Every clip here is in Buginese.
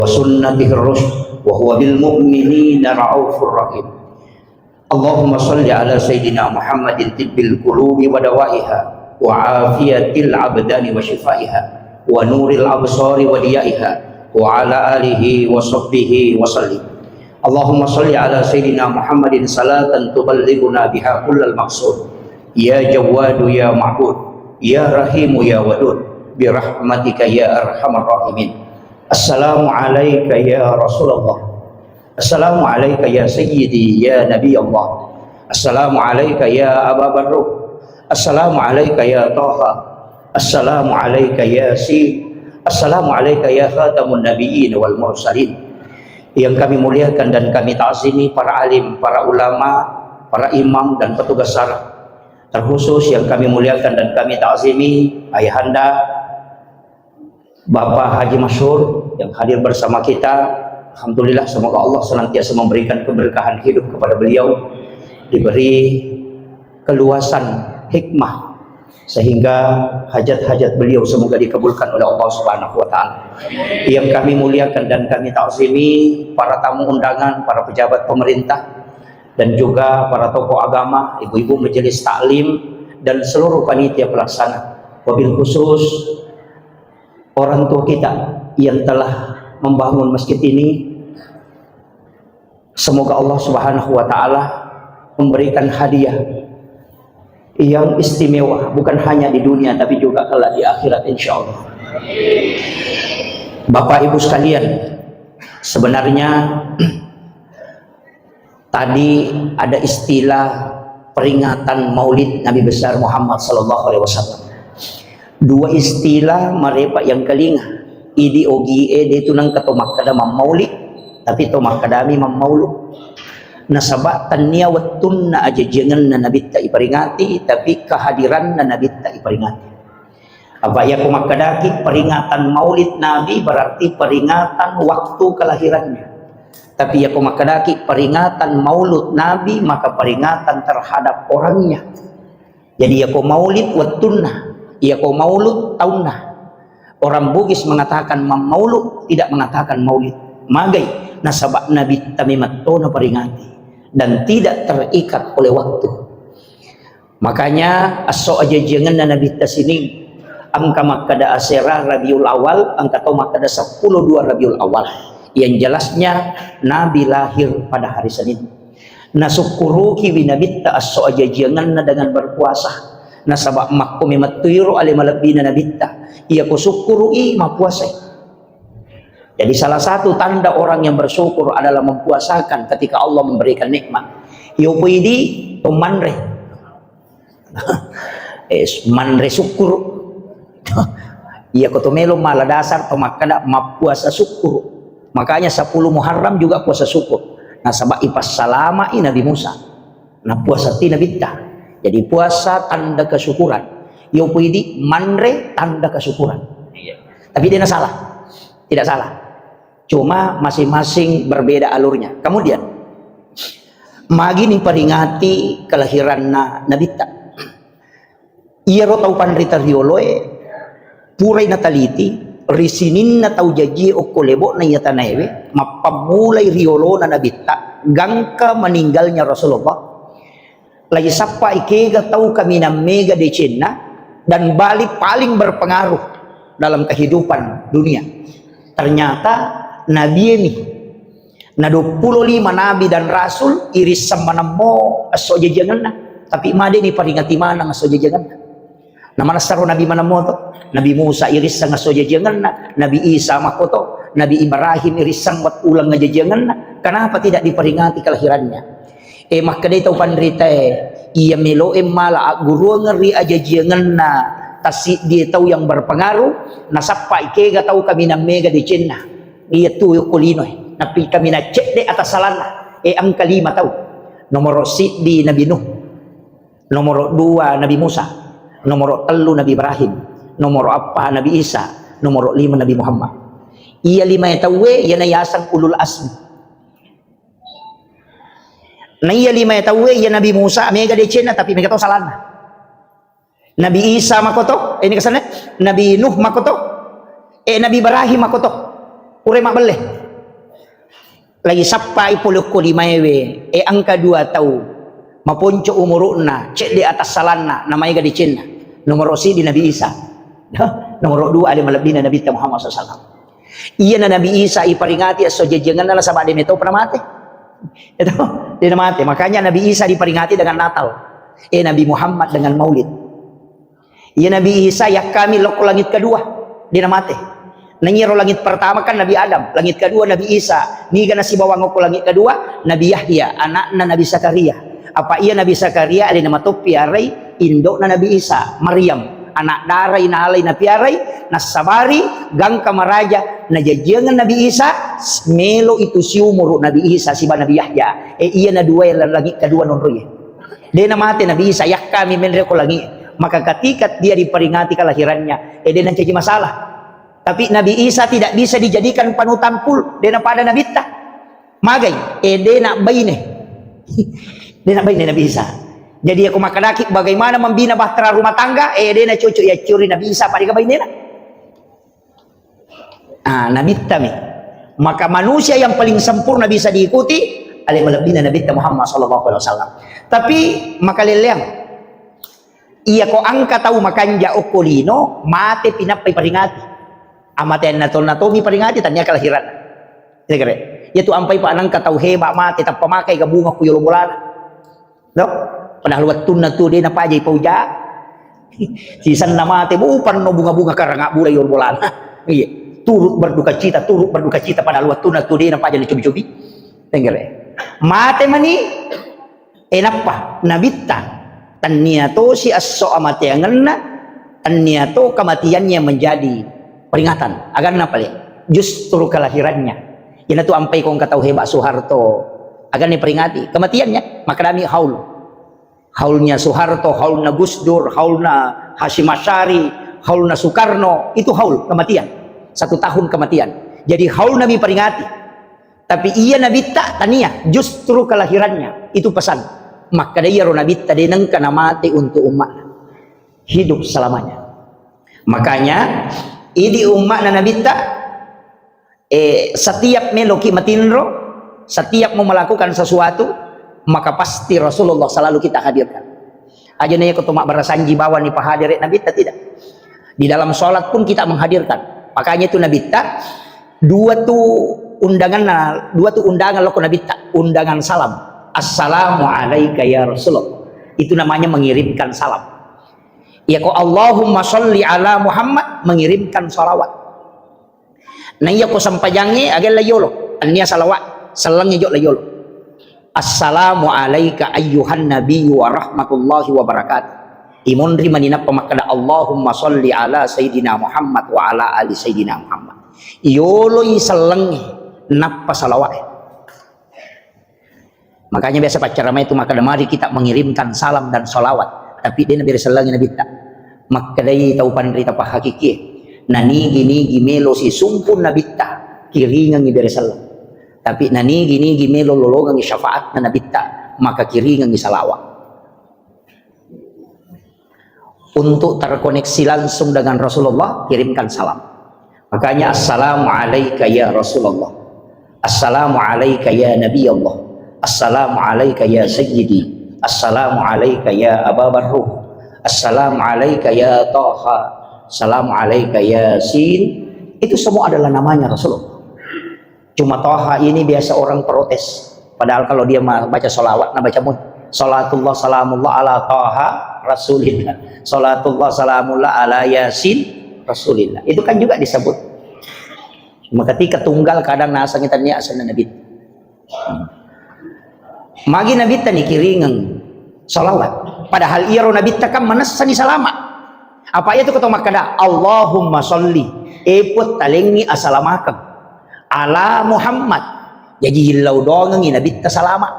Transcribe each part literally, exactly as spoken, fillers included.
وسنته الرشد وهو بالمؤمنين رءوف رحيم. اللهم صل على سيدنا محمد طب القلوب ودوائها وعافية الأبدان وشفائها ونور الأبصار وضيائها وعلى آله وصحبه وسلم. اللهم صل على سيدنا محمد صلاة تبلغنا بها كل المقصود. يا جواد يا معبود، يا رحيم يا ودود، برحمتك يا أرحم الراحمين. السلام عليك يا رسول الله. السلام عليك يا سيدي يا نبي الله. السلام عليك يا أبا بكر. السلام عليك يا طه. السلام عليك يا ياسين. السلام عليك يا خاتم النبيين والمرسلين. Yang kami muliakan dan kami ta'zimi para alim, para ulama, para imam dan petugas syara. Terkhusus yang kami muliakan dan kami ta'zimi Ayahanda Bapak Haji Masyhur yang hadir bersama kita. Alhamdulillah, semoga Allah senantiasa memberikan keberkahan hidup kepada beliau, diberi keluasan hikmah sehingga hajat-hajat beliau semoga dikabulkan oleh Allah Subhanahu wa Ta'ala. Yang kami muliakan dan kami ta'zimi para tamu undangan, para pejabat pemerintah, dan juga para tokoh agama, ibu-ibu majelis taklim, dan seluruh panitia pelaksana. Wabil khusus orang tua kita yang telah membangun masjid ini, semoga Allah Subhanahu wa Ta'ala memberikan hadiah yang istimewa, bukan hanya di dunia tapi juga kelak di akhirat, insya Allah. Bapak Ibu sekalian, sebenarnya tadi ada istilah peringatan Maulid Nabi besar Muhammad sallallahu alaihi wasallam. Dua istilah marepa yang kelinga. Idi ogie de tu nang kato makkada mammaulid, tapi to makkadami mammaulu. Nasaba tania wettunna ajajiangenna Nabitta iperingati, tapi kehadiranna Nabitta iperingati. Apa iyako makkedaki peringatan Maulid Nabi berarti peringatan waktu kelahirannya. Tapi iyako makkedaki peringatan Maulud Nabi, maka peringatan terhadap orangnya. Jadi iyako Maulid wettunna, iyako Maulud taunna. Orang Bugis mengatakan mammaulu, tidak mengatakan Maulid. Magai, nasaba Nabitta memettona peringati dan tidak terikat oleh waktu. Makanya esso ajajiangenna Nabitta sining, engka makkada asera Rabiul Awal, engka to makkada seppulo dua Rabiul Awal. Yang jelasnya Nabi lahir pada hari Senin. Nasukkurukiwi Nabitta esso ajajiangenna dengan berpuasa. Nasaba makko memettuiro ale malebbina Nabitta. Iyako sukkuru'i, mappuasai. Jadi salah satu tanda orang yang bersyukur adalah mempuasakan ketika Allah memberikan nikmat. Yopo idi to manre. Eh, manre syukur. Iyako to melo mala dasar to makkada mappuasa syukur. Makanya sepuluh Muharram juga puasa syukur. Nasaba ipassalama'i Nabi Musa. Nah, puasa ti Nabitta. Jadi puasa tanda kesyukuran. Yopo idi manre tanda kesyukuran. Iya. Tapi dia salah. Tidak salah. Cuma masing-masing berbeda alurnya. Kemudian, magi niperingati kelahiranna Nabitta. Iyaro tau panrita rioloe, purai nataliti, ri sininna tau jajie okko lebo'na iya tanaewe, mappammulai riolona Nabitta, gangka meninggalnya Rasulullah, lai sappai kega tau kaminang mega decenna dan bali paling berpengaruh dalam kehidupan dunia. Ternyata Nabi ini. Na duappulo lima nabi dan rasul irisseng manemmo esso jajiangenna, tapi madeni paringati maneng esso jajiangenna. Na manessaro nabi manemmo to, Nabi Musa irisseng esso jajiangenna, Nabi Isa makkoto, Nabi Ibrahim irisseng wet-, uleng jajiangenna. Kenapa tidak diperingati kelahirannya? Eh, makkedai tau panritae, iya meloe mala agguruangeng ri ajajiangenna tasiddi tau yang berpengaruh, nasappai kega tau kaminang mega decenna. Iya tu yokko linoe. Nappi kaminang cedde atassalanna. Eh, engka lima tau. Nomoro siddi Nabi Nuh. Nomoro dua Nabi Musa. Nomoro tellu Nabi Ibrahim. Nomoro appa Nabi Isa. Nomoro lima Nabi Muhammad. Iya lima tauwe, iyana yaseng ulul azmi. Na iya lima tauwe, iya Nabi Musa, mega decenna, tapi mega to salanna. Nabi Isa makoto, eh, ini kesannya, Nabi Nuh makoto, eh, Nabi Ibrahim makoto. Pura mabbelle. Lagi sappai pole okko limaewe, e engka dua tau maponco umuru'na, cedde atassalanna, namaega decenna. Nomoro siddi Nabi Isa. Nomoro dua ale malebbina Nabitta Muhammad sallallahu alaihi wasallam. Iyana Nabi Isa iparingati esso jajjangenna nasaba de metau pernah mate. Itu, de namate. Makanya Nabi Isa diperingati dengan Natal. Eh, Nabi Muhammad dengan Maulid. Iya Nabi Isa yakkami lokko langit kedua, de namate. Naiya ro langit pertama kan Nabi Adam, langit kedua Nabi Isa. Niga nasibawang okko langit kedua? Nabi Yahya, anakna Nabi Zakaria. Apa iya Nabi Zakaria alena matoppi arai indo'na Nabi Isa, Maryam. Anak darai naalai napiarai, nassabari gangka maraja, najajiangan Nabi Isa, s-, melo itu siumuru Nabi Isa siba Nabi Yahya. E iya na dua langit kedua nonroye. De namate Nabi Isa, yakkami menre ko langi. Maka ketika dia diperingati kelahirannya, eh, de nancaji masalah. Tapi Nabi Isa tidak bisa dijadikan panutan full, de napada Nabitta. Magai, eh, de na baine. De na baine Nabi Isa. Jadi aku makadaki bagaimana membina bahtera rumah tangga, eh, de na cocok ya curi Nabi Isa pada bainena. Ah, Nabitta mi. Maka manusia yang paling sempurna bisa diikuti, ale malebbina Nabitta Muhammad sallallahu alaihi wasallam. Tapi makaleleang, iya ko angka tau makanja okko lino, mate pinappai paringati. Amateanna tonna tomi paringati, tania kelahiran. Iya kere. Iya tu ampai pa nangka tau heba mate, tappa makai ga bunga ku yolo bolana. No? Padahal wettunna tu de napajai pauja. Sisenna mate, bu, panno bunga-bunga karang abbura yolo bolana. Iya. Turut berduka cita, turut berduka cita, padahal wettunna tu de napajai cobi-cobi. Tenggere. Mate mani, eh, nappa, Nabitta. Tannia tosi esso amateangenna, tannia to kematiannya menjadi peringatan. Aganna pale, justru kelahirannya. Ina tu ampai kong katau heba Soeharto. Aganna peringati kematiannya, makadami haul. Haulnya Soeharto, haulna Gus Dur, haulna Hasyim Asy'ari, haulna Soekarno, itu haul kematian. Satu tahun kematian. Jadi haul nami peringati. Tapi iya Nabitta tania, justru kelahirannya. Itu pesan. Makkada iyaro Nabitta de nengka namate untuk umatna. Hidup selamanya. Makanya, idi umma'na Nabitta, eh, setiap meloki matinro, setiap mau melakukan sesuatu, maka pasti Rasulullah selalu kita hadirkan. Aja na iya ko to mabbarasanji bawang ni pahadere Nabitta, tidak. Di dalam sholat pun kita menghadirkan. Makanya itu Nabitta, dua tu undangan, dua tu undangan loko Nabitta, undangan salam. Assalamu alaika ya Rasulullah. Itu namanya mengirimkan salam. Ya ko Allahumma sholli ala Muhammad, mengirimkan salawat. Nah, iya ko sempajangnge, aga la yolo. Annia salawat, sellengnge jo la yolo. Assalamu alaika ayyuhan nabiyyu wa rahmatullahi wa barakatuh. Imonri mani nappa makkada, Allahumma sholli ala Sayyidina Muhammad wa ala ali Sayyidina Muhammad. Yoloi sellengnge, nappa salawat. Makanya biasa paccaramai tu makkada, "Mari kita mengirimkan salam dan salawat." Tapi de nabere sellengi Nabitta. Makkedai tau panrita pahakikie, "Nanigi-nigi melo si sumpun Nabitta, kiringengi bere selleng. Tapi nanigi-nigi melo lolongengi syafaatna Nabitta, maka kiringengi salawat." Untuk terkoneksi langsung dengan Rasulullah, kirimkan salam. Makanya, "Assalamu alaika ya Rasulullah. Assalamu alaika ya Nabi Allah. Assalamu alaika ya Sayyidi. Assalamu alaika ya Aba Barruh. Assalamu alaika ya Taha. Assalamu alaika ya Sin." Itu semua adalah namanya Rasulullah. Cuma Toha ini biasa orang protes. Padahal kalau dia ma-, baca salawat, nah baca mun, "Salatullah salamullah ala Toha Rasulillah. Salatullah salamullah ala Yasin Rasulillah." Itu kan juga disebut. Cuma ketika tunggal kadang nasang kita niat sana Nabi. Magi Nabitta nikiringeng salawat. Padahal iyaro Nabitta kan manessani salama. Apa iya tu kata makkada, "Allahumma sholli." Eput talengi asalamakeng. Ala Muhammad. Jaji illau doangengi Nabitta salama.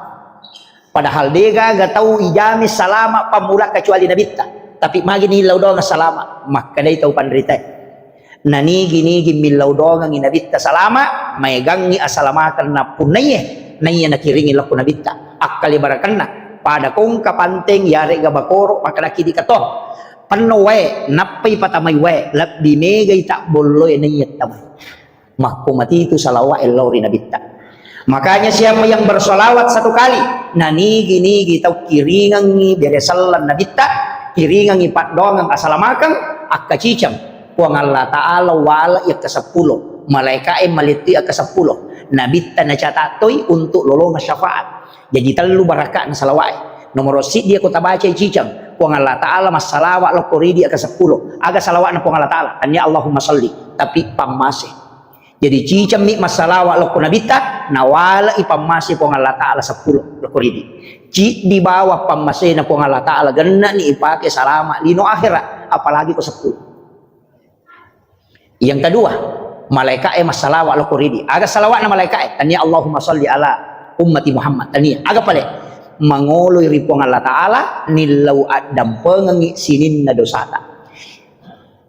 Padahal degaga tau ijami salama pammula kecuali Nabitta. Tapi magi ni illau doangeng salama. Makkedai tau panritae. Nanigi-nigi millau doangengi Nabitta salama, maegangngi asalamakeng nappunnaiye, naiya nakiringi lakko Nabitta. Akkali barakenna, pada kongka panteng, yarega bakoro, makkedaki dikato. Penno wae, nappai patamai wae, lebbi megai tabbolloe naiya tamai. Makko matitu salawa'e lao ri Nabitta. Makanya siapa yang bersolawat satu kali, nanigi-nigi tau kiringengngi bere selleng Nabitta, kiringengngi paddoangeng asalamakeng, akkaciceng. Puang Allah Ta'ala wale'i akka seppulo, malaika'e malettui akka seppulo, Nabitta nacata toi untuk lolongeng syafaat. Jadi tellu baraka'na salawa'e. Nomoro siddi ko tabacai ciceng, Puang Allah Ta'ala massalawa lokko ridi akka seppulo. Aga salawa'na Puang Allah Ta'ala? Tania Allahumma salli, tapi pammase. Jadi cicemmi massalawa lokko Nabitta, nawale'i pammase Puang Allah Ta'ala seppulo lokko ridi. Ciddi bawang pammasena Puang Allah Ta'ala gennani ipake salama lino akhirat, apalagi ko seppulo. Yang kedua, malaika'e massalawa lokko ridi. Aga salawa'na malaika'e? Tania Allahumma salli ala ummati Muhammad. Tania. Aga pale? Mangoloi ri Puang Allah Ta'ala, nillau addampengengngi sininna dosata.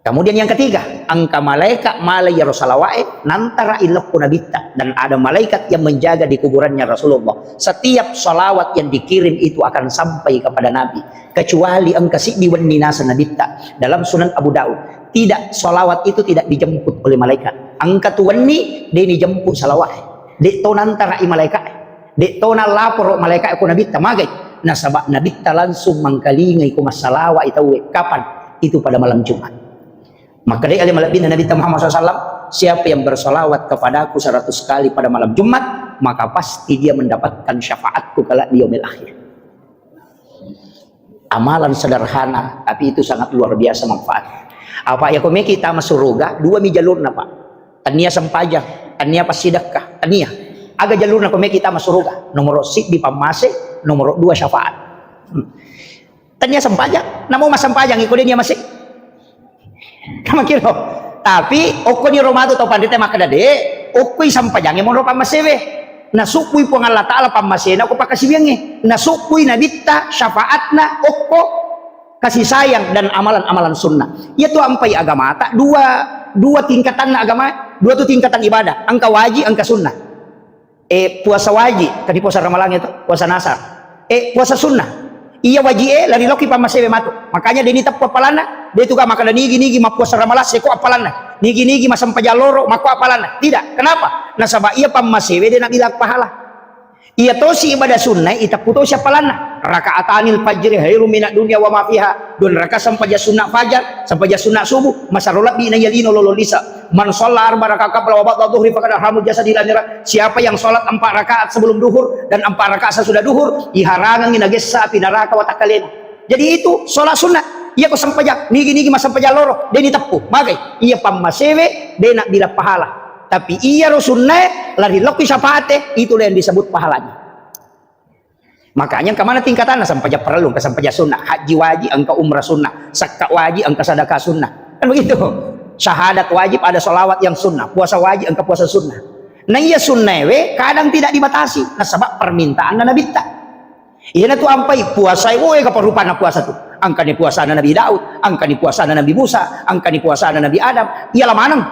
Kemudian yang ketiga, engka malaikat malai iyaro salawa'e nantara ilokko Nabitta, dan ada malaikat yang menjaga di kuburannya Rasulullah. Setiap salawat yang dikirim itu akan sampai kepada Nabi, kecuali engka siddi wenni naseng Nabitta. Dalam Sunan Abu Daud, tidak, salawat itu tidak dijemput oleh malaikat. Engka tu wenni de' dijemput salawa'e, de' to nantara i malaika'e. De' to nallaporo malaika ko Nabitta, magai? Nasaba Nabitta langsung mangkalingai ko massalawa i tauwe. Kapan? Itu pada malam Jumat. Makkedai ale malebbina Nabitta Muhammad sallallahu alaihi wasallam, siapa yang bersalawat kepadaku seratus kali pada malam Jumat, maka pasti dia mendapatkan syafaatku kelak di yaumil akhir. Amalan sederhana, tapi itu sangat luar biasa manfaat. Apa ya, ko meki tama suruga, dua mi jalurna, Pak. Tania sempajang, tania passidekka, tania. Aga jalurna ko meki tama suruga? Nomoro siddi pammase, nomoro dua syafaat. Hmm. Tania sempajang, namo massempajang iko de' nia mase. Kamakiro. Tapi okkoni ro matu tau panrita makkeda de', okkoi sempajangnge monro pammasewe. Nasubbui Puang Allah Ta'ala pammasena ko pakkasiwiangnge. Nasubbui Nabitta syafaatna okko kasih sayang dan amalan-amalan sunnah. Iya tu ampai agamata dua, dua tingkatanna agama, dua tu tingkatan ibadah. Engka wajib, engka sunnah. Eh, puasa wajib, kani puasa Ramalang itu, puasa nasar. Eh, puasa sunnah. Iya wajib e, lari loki pammasewe matu. Makanya de' ni teppu appalanna, de' tu ga makkeda nigi-nigi mappuasa Ramalang seko appalanna. Nigi-nigi massempajang loro mako appalanna. Tidak. Kenapa? Nasaba iya pammasewe de' nabilang pahala. Iya tosi ibadah sunnah, iteppu tosi appalanna. Rakaatanil fajri khairum minad dunya wa ma fiha. Dua rakaat sempajang sunnah fajar, sempajang sunnah subuh, masero lebbi na iya lino lolo lisa. Man shalla arba rakaat qabla wa ba'da dhuhri faqad ahramul jasadi ila mi'raj. Siapa yang sholat empat rakaat sebelum duhur dan empat rakaat sesudah duhur, iharangengngi nagessa api neraka watakkalena. Jadi itu sholat sunnah. Iya ko sempajang, nigi-nigi massempajang loro, de' ni teppu. Magai? Iya pammasewe, de' nabilang pahala. Tapi iyaro sunnae, lari lokki syafaate, itulah yang disebut pahalanya. Makanya engka mana tingkatanna, sempajang parellu, engka sempajang sunnah, haji wajib, engka umrah sunnah, zakka wajib, engka sadaka sunnah. Kan begitu. Syahadat wajib, ada salawat yang sunnah, puasa wajib, engka puasa sunnah. Nah, iya sunnaewe kadang tidak dibatasi, nasaba permintaanna Nabitta. Iyanatu ampai puasae, woe, kaparupana puasa tu. Engkani puasana Nabi Daud, engkani puasana Nabi Musa, engkani puasana Nabi Adam. Iyalah maneng.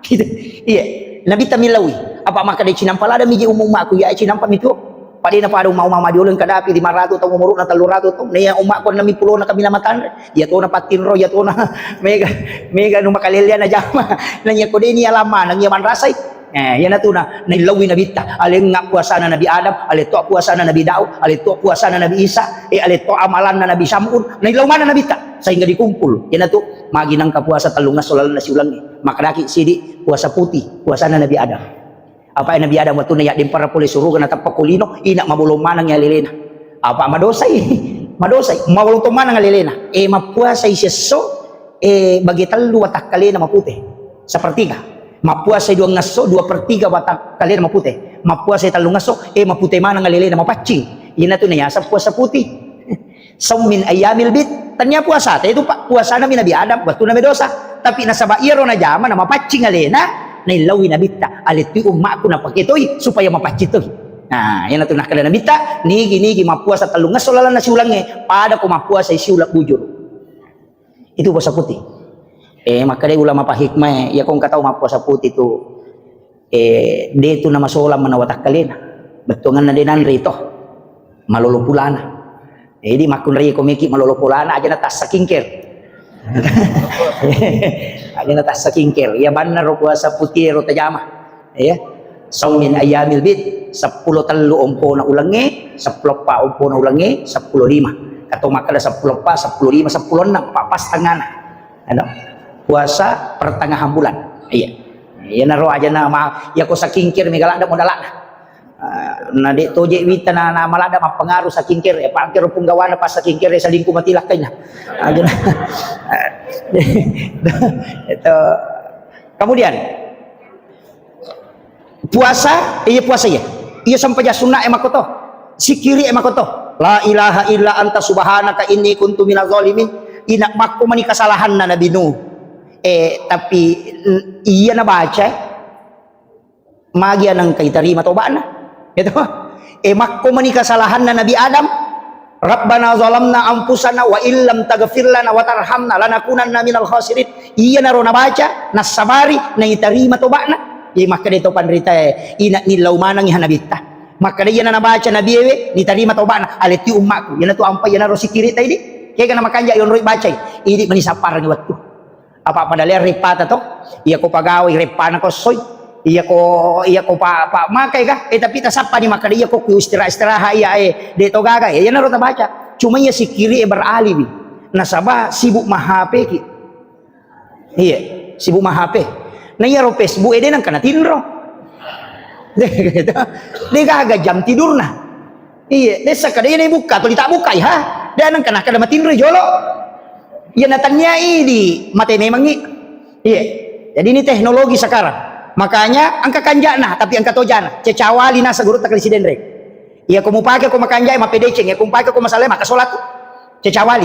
Gitu. Iya. Nabitta millaui. Apa makkeda cinampa lada miji umma-ummaku, iya cinampa mitu. Padena pada umma-umma madiolo engka dapi lima ratu taung, umuruna tellu ratu taung. Naiya ummaku enneng pulona kaminang matanre. Iya tona pattinro, iya tona mega, mega nu makalelleang najama. Naiya ko deni alamma, naiya manrasai. Eh, iyanatu na, naillaui Nabitta. Alengnga puasana Nabi Adam, aletto puasana Nabi Daud, aletto puasana Nabi Isa, eh, aletto amalanna Nabi Samun. Naillau mana Nabitta. Sehingga dikumpul. Iyanatu magi nangka puasa tellungesso lalenna siulengnge. Makkedaki sidi puasa putih, puasana Nabi Adam. Apa Nabi Adam wattunna yaddempara pole suruga natappa ko lino, ina mabolong maneng alelena. Apa madosai? Madosai, mabolong to maneng alelena. Eh, mappuasai siesso, eh, bage tellu watakkalena mapute. Sepertiga. Mappuasai duangesso, dua per tiga watakkalena mapute. Mappuasai tellungesso, eh, mapute maneng alelena, mapaccing. Iyanatu nayaseng puasa putih. Saum min ayyamil bid, tania puasata itu, Pak, puasana mi Nabi Adam, wattunna medosa. Tapi nasaba iyaro najama, namapaccing alena, naillaui Nabitta, alettui ummaku napake toi, supaya mapaccing toi. Nah, iyanatu nakkeda Nabitta, nigi-nigi mappuasa tellungesso lalenna siulengnge, pada ko mappuasa siuleng bujur. Itu puasa putih. Eh, makkedai ulama pahikmae, iya ko engka tau mappuasa putih tu, eh, de tu namasolang manawa takkalena. Bettuanganna de nanre to. Malolo pulana. Jadi makkunrai ko meki malolo pulana, aja na tassa kingker. Aja na tassa kingker. Iya banna ro puasa putih ro tajama. Iya. Saum min ayyamil bid, seppulo tellu ompona ulengnge, seppulo eppa ompona ulengnge, seppulo lima. Atau makkeda seppulo eppa, seppulo lima, seppulo enneng, pa-, pas tengana. Anu, puasa pertengahan bulan. Iya. Iyanaro ajana ma-, iya ko sakingkir mega ladde modalana. Ah, na de toje wita na, na maladde mappengaruh sakingkir, ya, pakiro punggawana pas sakingkir, ya, selingkuh mati lakkaina. Ajana. Itu. Kemudian, puasa, iya puasa iya. Iya sempajang sunna e makoto. Sikiri e makoto. La ilaha illa anta subhanaka inni kuntu minaz zalimin. Ina makko mani kesalahanna Nabi Nuh. Eh, tapi, mm, iya nabaca, eh. Magi anengka itarima toba'na. Gitu. Eh, makko mani kesalahanna Nabi Adam. Rabbana zalamna anfusana wa illam taghfir lana wa tarhamna lanakunanna minal khasirin. Iyanaro nabaca, nassabari, naitarima toba'na. Jadi makkeda to panritae, ina nillau manengi ha nabitta. Makkeda iyana nabaca nabiewe, nitarima toba'na, aletti ummaku. Iyanatu ampai iyanaro sikirita idi. Kega namakanja yonroi bacai. Idi mani sapparangi wettu. Apa pada lea reppata to? Iya ko pagawai reppana ko soi. Iya ko, iya ko pa, pa makai ga? Eh, tapi tasappani makkeda iya ko ku istirahat-istirahat iya, eh, de to gaga. Ya, iyanaro tabaca. Cuma iya sikiri e beralih wi. Nasaba sibuk ma-H P ki. Iya, sibuk ma-H P. Na iyaro Facebook e de nengka natinro. De gaga jam tidurna. Iya, dessa kada iya naibukka, tuli tabukkai ha. De nengka nakkeda matinro jolo. Iya natanniai di mate memangi. Iya. Jadi ini teknologi sekarang. Makanya engka kanjana, tapi engka tojana. Cecawali nasa guru takali sidenre. Iya ko mupake ko makanjai mappedeceng, iya ko mupake ko masalai makkasola tu. Cecawali.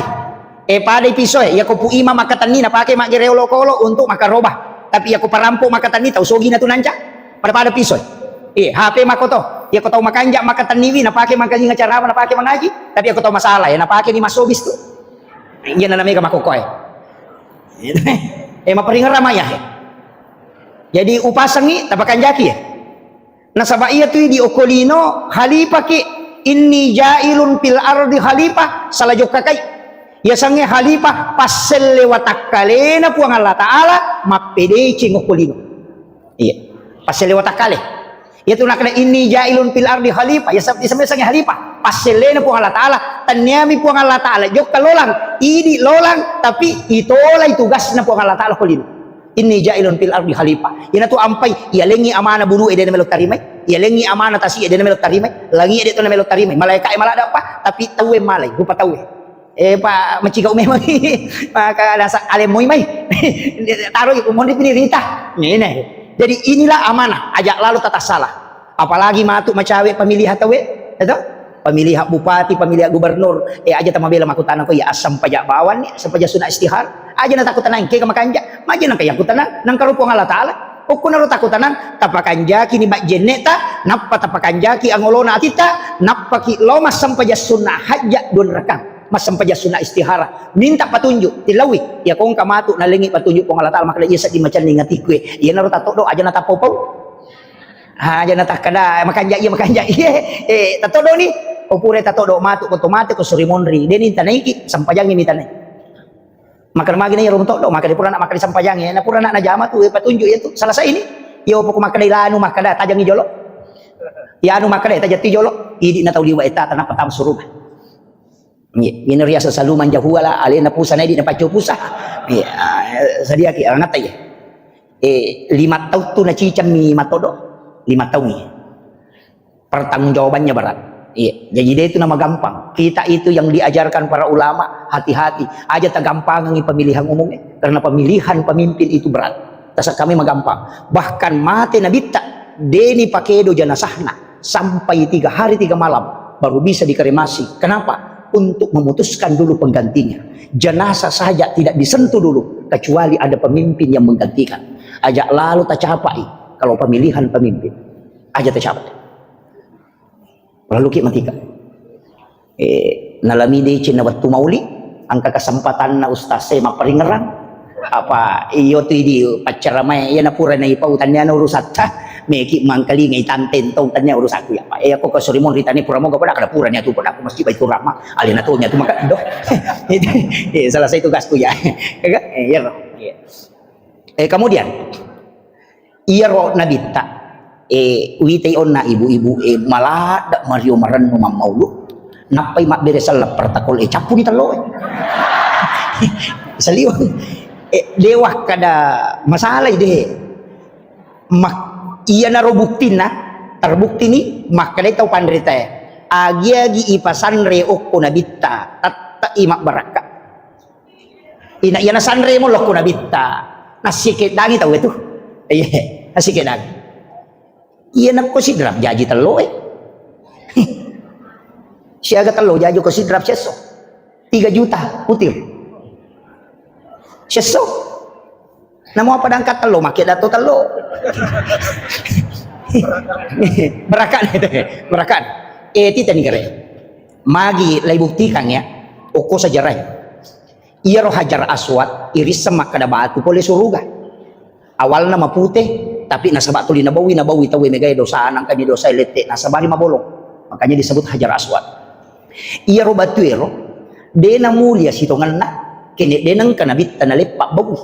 Eh, padai pisoe, iya ko pu imang makkatenni napake maggere olokolo untuk makkaroba. Tapi iya ko parampo makkatenni tau sogi natu nanca. Pada-pada pisoe. Eh, H P makoto. Iya ko tau makanja makkatenniwi napake mangkalinga carama napake mangaji. Tapi iya ko tau masalah ya napake ni masobis tu. Iya nana mega makokoe. Eh, maparingerang maya. Jadi upasengi tapakanjaki ya. Nasaba iyatu idi okko lino, khalifaki, inni jailun fil ardi khalifah, sala jokkakai. Yasengnge khalifah, passelle watakkalena Puang Allah Ta'ala, mappedeceng okko lino. Iya. Passelle watakkale. Iyatu nakkeda inni jailun fil ardi khalifah, ya sab-, ya sampai sange khalifah. Passellena Puang Allah Ta'ala, tanniami Puang Allah Ta'ala, jokka lolang, idi lolang, tapi itolai tugasna Puang Allah Ta'ala okko lino. Inni jailun fil ardi khalifah. Iyanatu ampai, iyalengngi amana bulu e dena melo tarimai, iyalengngi amana tasi e dena melo tarimai, langi e de to na melo tarimai, malaika e maladde pa, tapi tau e malai, rupa tau e. Eh, pa, macigau memang. Maka rasa alemmoi mai. Taro i monri pini rita. Ngene. Jadi inilah amanah, aja lalo tata salah. Apalagi matu macawe pemilihan tau e, ya to? Pemilihan bupati, pemilihan gubernur, eh, aja tamabela makutana ko ya asam pajak bawang ni, asam pajak sunat istihar. Aja na takutanang, kega makanja. Maja nangka yang kutanang, nang karo Puang Allah Ta'ala. Okko naro takutanang, tapakanjaki ni majjenne ta, nappa tapakanjaki angolona atita, nappa ki lo massam pajak sunat hajat dua rakang. Massam pajak sunat istihara. Minta patunjuk, tilawi. Ya kongka matu nalengi patunjuk Puang Allah Ta'ala, maka iya seddi macanning atiku e. Iya naro tatoddo aja na tapau-pau. Aja na takkada, makanja iya, makanja iya. Eh, tatoddo ni. Ko pura tatoddo matu, ko to mate, ko suri monri. Deni tanaiki, sampajangi mi tanai. Maka magi na iya ro toddo, maka di pura na, maka di sampajangi. Na pura na najama tu, eh, patunjuk iya tu. Salah sai ni. Iya opo ko makkada ilanu, makkada tajangi jolo. Iya anu makkada tajatti jolo. Idi na tau liwa eta, tanapa tam suruga. Iya, ini riasa salu manja huala, alena pusa na idi na pacco pusa. Iya, sadiaki, angata iya. Eh, lima tau tu nacicammi matodo, lima tau mi. Pertanggungjawabannya berat. Iya, jadi dia itu nama gampang. Kita itu yang diajarkan para ulama, hati-hati. Aja tagampangangi pemilihan umumnya, karena pemilihan pemimpin itu berat. Tasa kami magampang. Bahkan mate nabitta, deni pakedo janasahna sampai tiga hari tiga malam baru bisa dikremasi. Kenapa? Untuk memutuskan dulu penggantinya. Jenazah saja tidak disentuh dulu kecuali ada pemimpin yang menggantikan. Aja lalu tacapai kalau pemilihan pemimpin. Aja tacapai. Lalu ki matika. Eh, nalami deceng na wettu mauli, engka kesempatanna ustaz saya mapparingerang. Apa iyo tu idi paccaramae, iya na pura na ipau tanniana urusatta, meki mangkalingai tanteng tong tannia urusakku ya, Pak. Eh, aku ke Surimun ritani pura moga pada kada pura nia tu pada aku mesti baitu rama, alena tu nia tu maka doh. Eh, selesai tugasku ya. Kaga? Eh, iya, Pak. Iya. Eh, kemudian, iyaro nabitta, Eh, uwitai onna ibu-ibu, eh, maladda mario marennu mammaulu. Nappai mabbere selleng pertakol, eh, cappuni tello, eh. Saliweng. Eh, dewa kada masalah deh. Mak-, iyanaro buktinna, terbukti ni, makkedai tau panritae, agi-agi ipasanre okko nabitta, tette'i mabbarakka. Ina iyana sanremo lokko nabitta, nassikeddangi tau itu. Iya, nassikeddangi. Iya nakko sidrap jaji tello, eh. Siaga tello jaji ko sidrap sesso. Tiga juta util. Sesso. Namo apa dangka tello, make dato tello. Berakan, berakan. Eh, tita ni kere. Magi lai buktikan ya. Okko sejarah. Iyaro Hajar Aswad irisseng makkeda batu pole suruga. Awalna mapute, tapi nasaba tuli nabaui, nabaui tauwe megae dosana, engkani dosae lette, nasabari mabolong. Makanya disebut Hajar Aswad. Iyaro batuero, de namulia sitongenna, kene de nengka nabitta naleppa baui.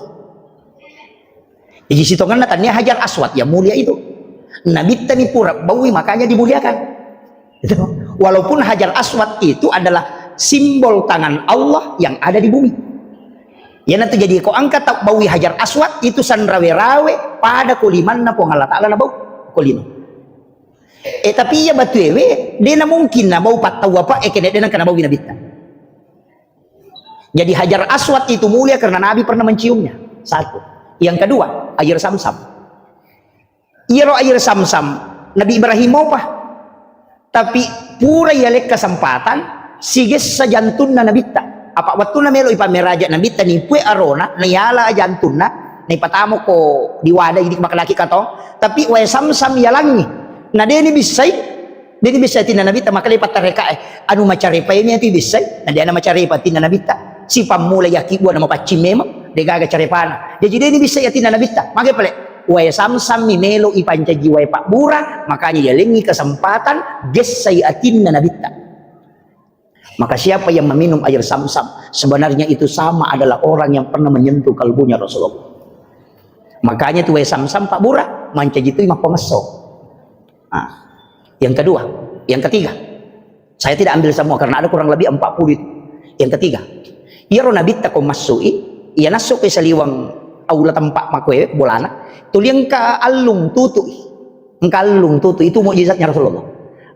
Jadi sitongenna tania Hajar Aswad yang mulia itu. Nabitta ni pura baui, makanya dimuliakan. Gitu. Walaupun Hajar Aswad itu adalah simbol tangan Allah yang ada di bumi. Iyanatu jadi ko engka tau baui Hajar Aswad itu sanrawe-rawe pada ko limanna Puang Allah Ta'ala nabau ko lino. Eh, tapi iya batuewe, de na mungkin nabau pattau apa, eh, kene de nengka nabaui nabitta. Jadi Hajar Aswad itu mulia karena Nabi pernah menciumnya. Satu. Yang kedua, air Samsam. Iyaro air Samsam, Nabi Ibrahim mopa. Tapi pura yaleng kesempatan, sigessa jantunna nabitta. Apa wettunna melo ipammeraja nabitta, nipue arona, nayala jantunna, naipatamoko di wadah, idi makalaki katong. Tapi wae Samsam yalangi. Na deni bissai, deni bissai atinna nabitta, makale pattarekae. Anu macarepa ini ati bissai, na dena macarepa atinna nabitta. Sipammula yaki buana mapaccing memang, degaga carepana. Jadi deni bissai atinna nabitta. Mage pale, wae Samsam mi melo ipancaji wae pabbura, makanya yalengi kesempatan gessai atinna nabitta. Maka siapa yang meminum air Samsam, sebenarnya itu sama adalah orang yang pernah menyentuh kalbunya Rasulullah. Makanya tu wae Samsam pabbura, mancaji tu mappamesso. Nah, yang kedua, yang ketiga. Saya tidak ambil semua karena ada kurang lebih empat puluh itu. Yang ketiga, iyaro nabitta ko massui, iya nassu ke saliwang aula tempat makoe bolana, tuli engka allung tutui. Engka allung tutu, itu mukjizatnya Rasulullah.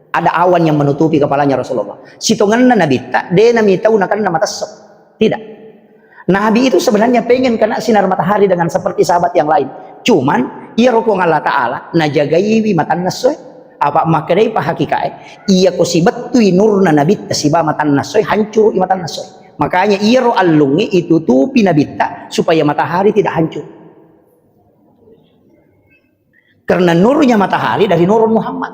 Ada awan yang menutupi kepalanya Rasulullah. Sitongenna nabitta, de nami tau nakenna matessok. Tidak. Nabi itu sebenarnya pengen kena sinar matahari dengan seperti sahabat yang lain. Cuman, iya rupung Allah Ta'ala, najagaiwi matanna essoe. Apa makkedai pahakikae, iya ko sibettui nurna nabitta siba matanna essoe, hancurui matanna essoe. Makanya iyaro allungnge itutupi nabitta supaya matahari tidak hancur. Karena nurnya matahari dari nurun Muhammad.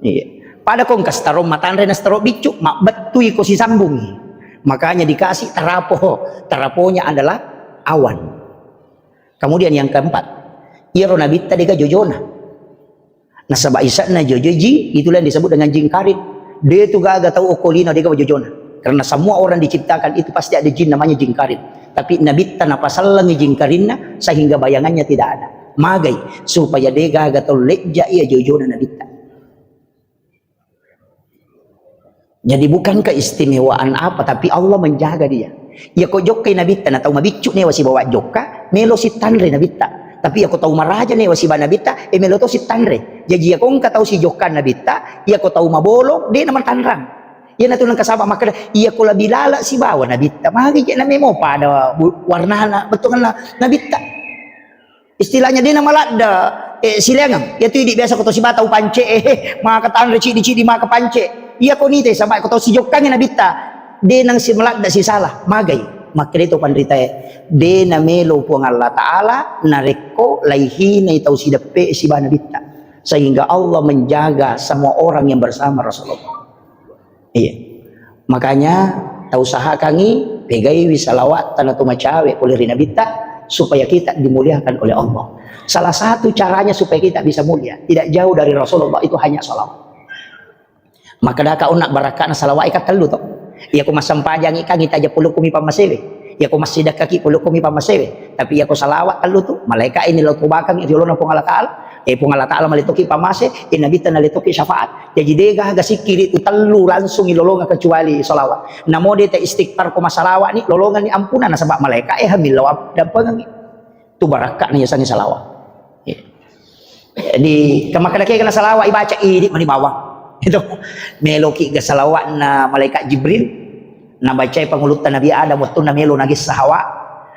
Iya. Pada kong kastarong matanre na staro biccu, mabbettui ko sisambungi. Makanya dikasih tarapo. Taraponya adalah awan. Kemudian yang keempat, iyaro nabitta dega jojona. Nasaba isa'na jojo ji, itulah yang disebut dengan jin karit. De tu gaga tau okko lino dega jojona. Karena semua orang diciptakan itu pasti ada jin namanya jin karit. Tapi nabitta napasallangi jin karinna sehingga bayangannya tidak ada. Magai supaya de gaga tau lejja iya jojona nabitta. Jadi bukan keistimewaan apa, tapi Allah menjaga dia. Iya ko jokkai nabitta na tau mabiccu newa sibawa jokka, melo sitanre nabitta. Tapi iya ko tau maraja newa siba nabitta, e melo to sitanre. Jadi iya ko engka tau sijokka nabitta, iya ko tau mabolong, de na matanrang. Iyanatu nengka saba makkeda, iya ko labi lala sibawa nabitta, magi je na memo pada bu-, warnana, bettuanna nabitta. Istilahnya de na maladda, eh, sileangeng. Iya tu idi biasa ko to siba tau pance, eh, maka tanre cidi-cidi maka pance. Iya ko nite saba ko tau sijokkangi nabitta, de nang si maladda sisala, magai. Makkeda to panritae, de na melo Puang Allah Ta'ala narekko laihinai tau sideppe siba nabitta. Sehingga Allah menjaga semua orang yang bersama Rasulullah. Iya. Makanya, tausahakangi, pegaiwi salawatta na to macawe pole ri nabitta, supaya kita dimuliakan oleh Allah. Salah satu caranya supaya kita bisa mulia, tidak jauh dari Rasulullah, itu hanya salawat. Makkedaka onna barakana salawat ika tellu to. Iya ko massempajangi kangi taja pulukumi pammasewe. Iya ko massidakkaki pulukumi pammasewe. Tapi iya ko salawat tellu tu, malaika ini lo tubakangi riolona Puang Allah Ta'ala. Eh, Puang Allah Ta'ala malettokki pammase, eh, Nabitta nalettokki syafaat. Jaji de gaga sikkiri tu tellu langsung ilolongeng kecuali salawat. Namo de ta istighfar ko masalawat ni, lolongeng ni ampuna nasaba malaika, eh, hamillau dampengengi. Tu barakka ni yasengnge salawat. Iya. Di, kemakkeda kegana salawat ibaca, idi mani bawang. Itu. Meloki ga salawatna malaikat Jibril, nabacai pangulutta Nabi Adam wettunna melo nagessa Hawa.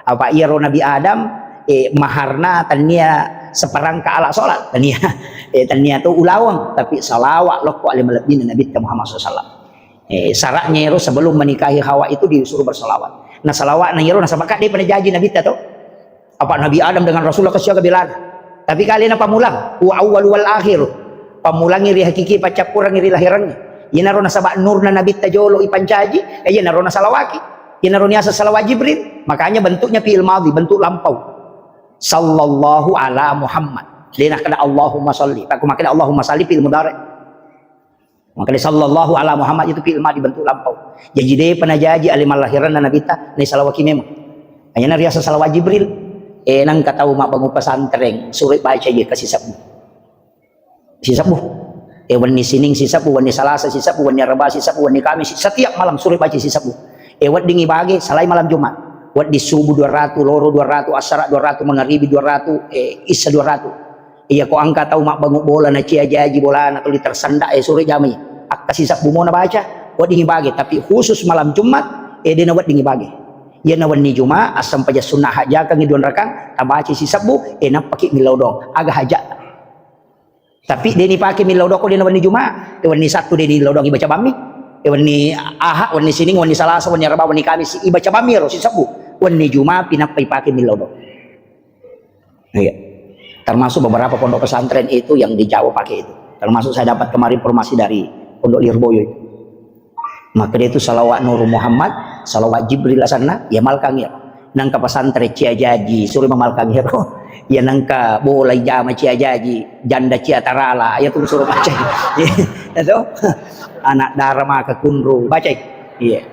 Apa iyaro Nabi Adam, eh, maharna tania seperangkat alat sholat, tania, eh, tania tu ulaweng, tapi salawat lokko ale malebbina Nabitta Muhammad sallallahu alaihi wasallam. Eh, syaratnya ero sebelum menikahi Hawa itu disuruh bersalawat. Nah, salawatna ero nasaba ka de pernah jaji Nabitta to. Apa Nabi Adam dengan Rasulullah kasiaga belana. Tapi kalena pamulang, wa awwal wal akhir. Pamulangi ri hakiki, paccappurangi ri lahirangnge. Iyanaro nasaba nurna Nabitta jolo ipancaji, eh, iyanaro nasalawaki. Iyanaro niaseng salawat Jibril. Makanya bentuknya fi'il madhi, bentuk lampau. Sallallahu ala Muhammad. Dena kada Allahumma salli. Pak, makkeda Allahumma salli fi'il mudhari. Makkeda sallallahu ala Muhammad itu fi'il madhi bentuk lampau. Jaji de pernah jaji ale mallahiranna Nabitta, ne salawaki memang. Hanya riaseng salawat Jibril. Eh, nangka tau mabbangung pesantren, suro baca je ke sisebbu. Sisebbu. Eh, wenni Sining sisebbu, wenni Salasa sisebbu, wenni Araba sisebbu, wenni Kamis, setiap malam suro baca sisebbu. Eh, weddingi bage, salai malam Jumat. Wedding subuh dua ratus, loro dua ratus, asara dua ratus, mangaribi dua ratus, eh, isya dua ratus. Iya, ko engka tau mabbangung bola, nacia jaji bolana, tuli tersenda, eh, suro jamai. Akka sisebbu mo nabaca, weddingi bage. Tapi khusus malam Jumat, eh, dena weddingi bage. Iyana wenni Jumat, assempajang sunna hajjakangi dua rakang, tabaca sisebbu, eh, nappaki millau doang. Aga hajat. Tapi deni pake millau doang ko dena wenni Jumat, eh, wenni Sabtu deni millau doang ibaca bammi. Eh, wenni Ahad, wenni Sining, wenni Salasa, wenni Araba, wenni Kamis, ibaca bammi ero sisebbu. Wenni Jumat, pinappai pake millau doang. Iya. Termasuk beberapa pondok pesantren itu yang di Jawa pakai itu. Termasuk saya dapat kemarin informasi dari Pondok Lirboyo itu. Maka dia itu salawat Nur Muhammad, salawat Jibril asanna, ya malkang ya. Nangka pesantren cia jaji, suruh memalkang ya. Ya nangka bola jama cia jaji, janda cia tarala, ya tuh suruh baca. Ya tuh. Anak dara maka kunru, baca. Iya.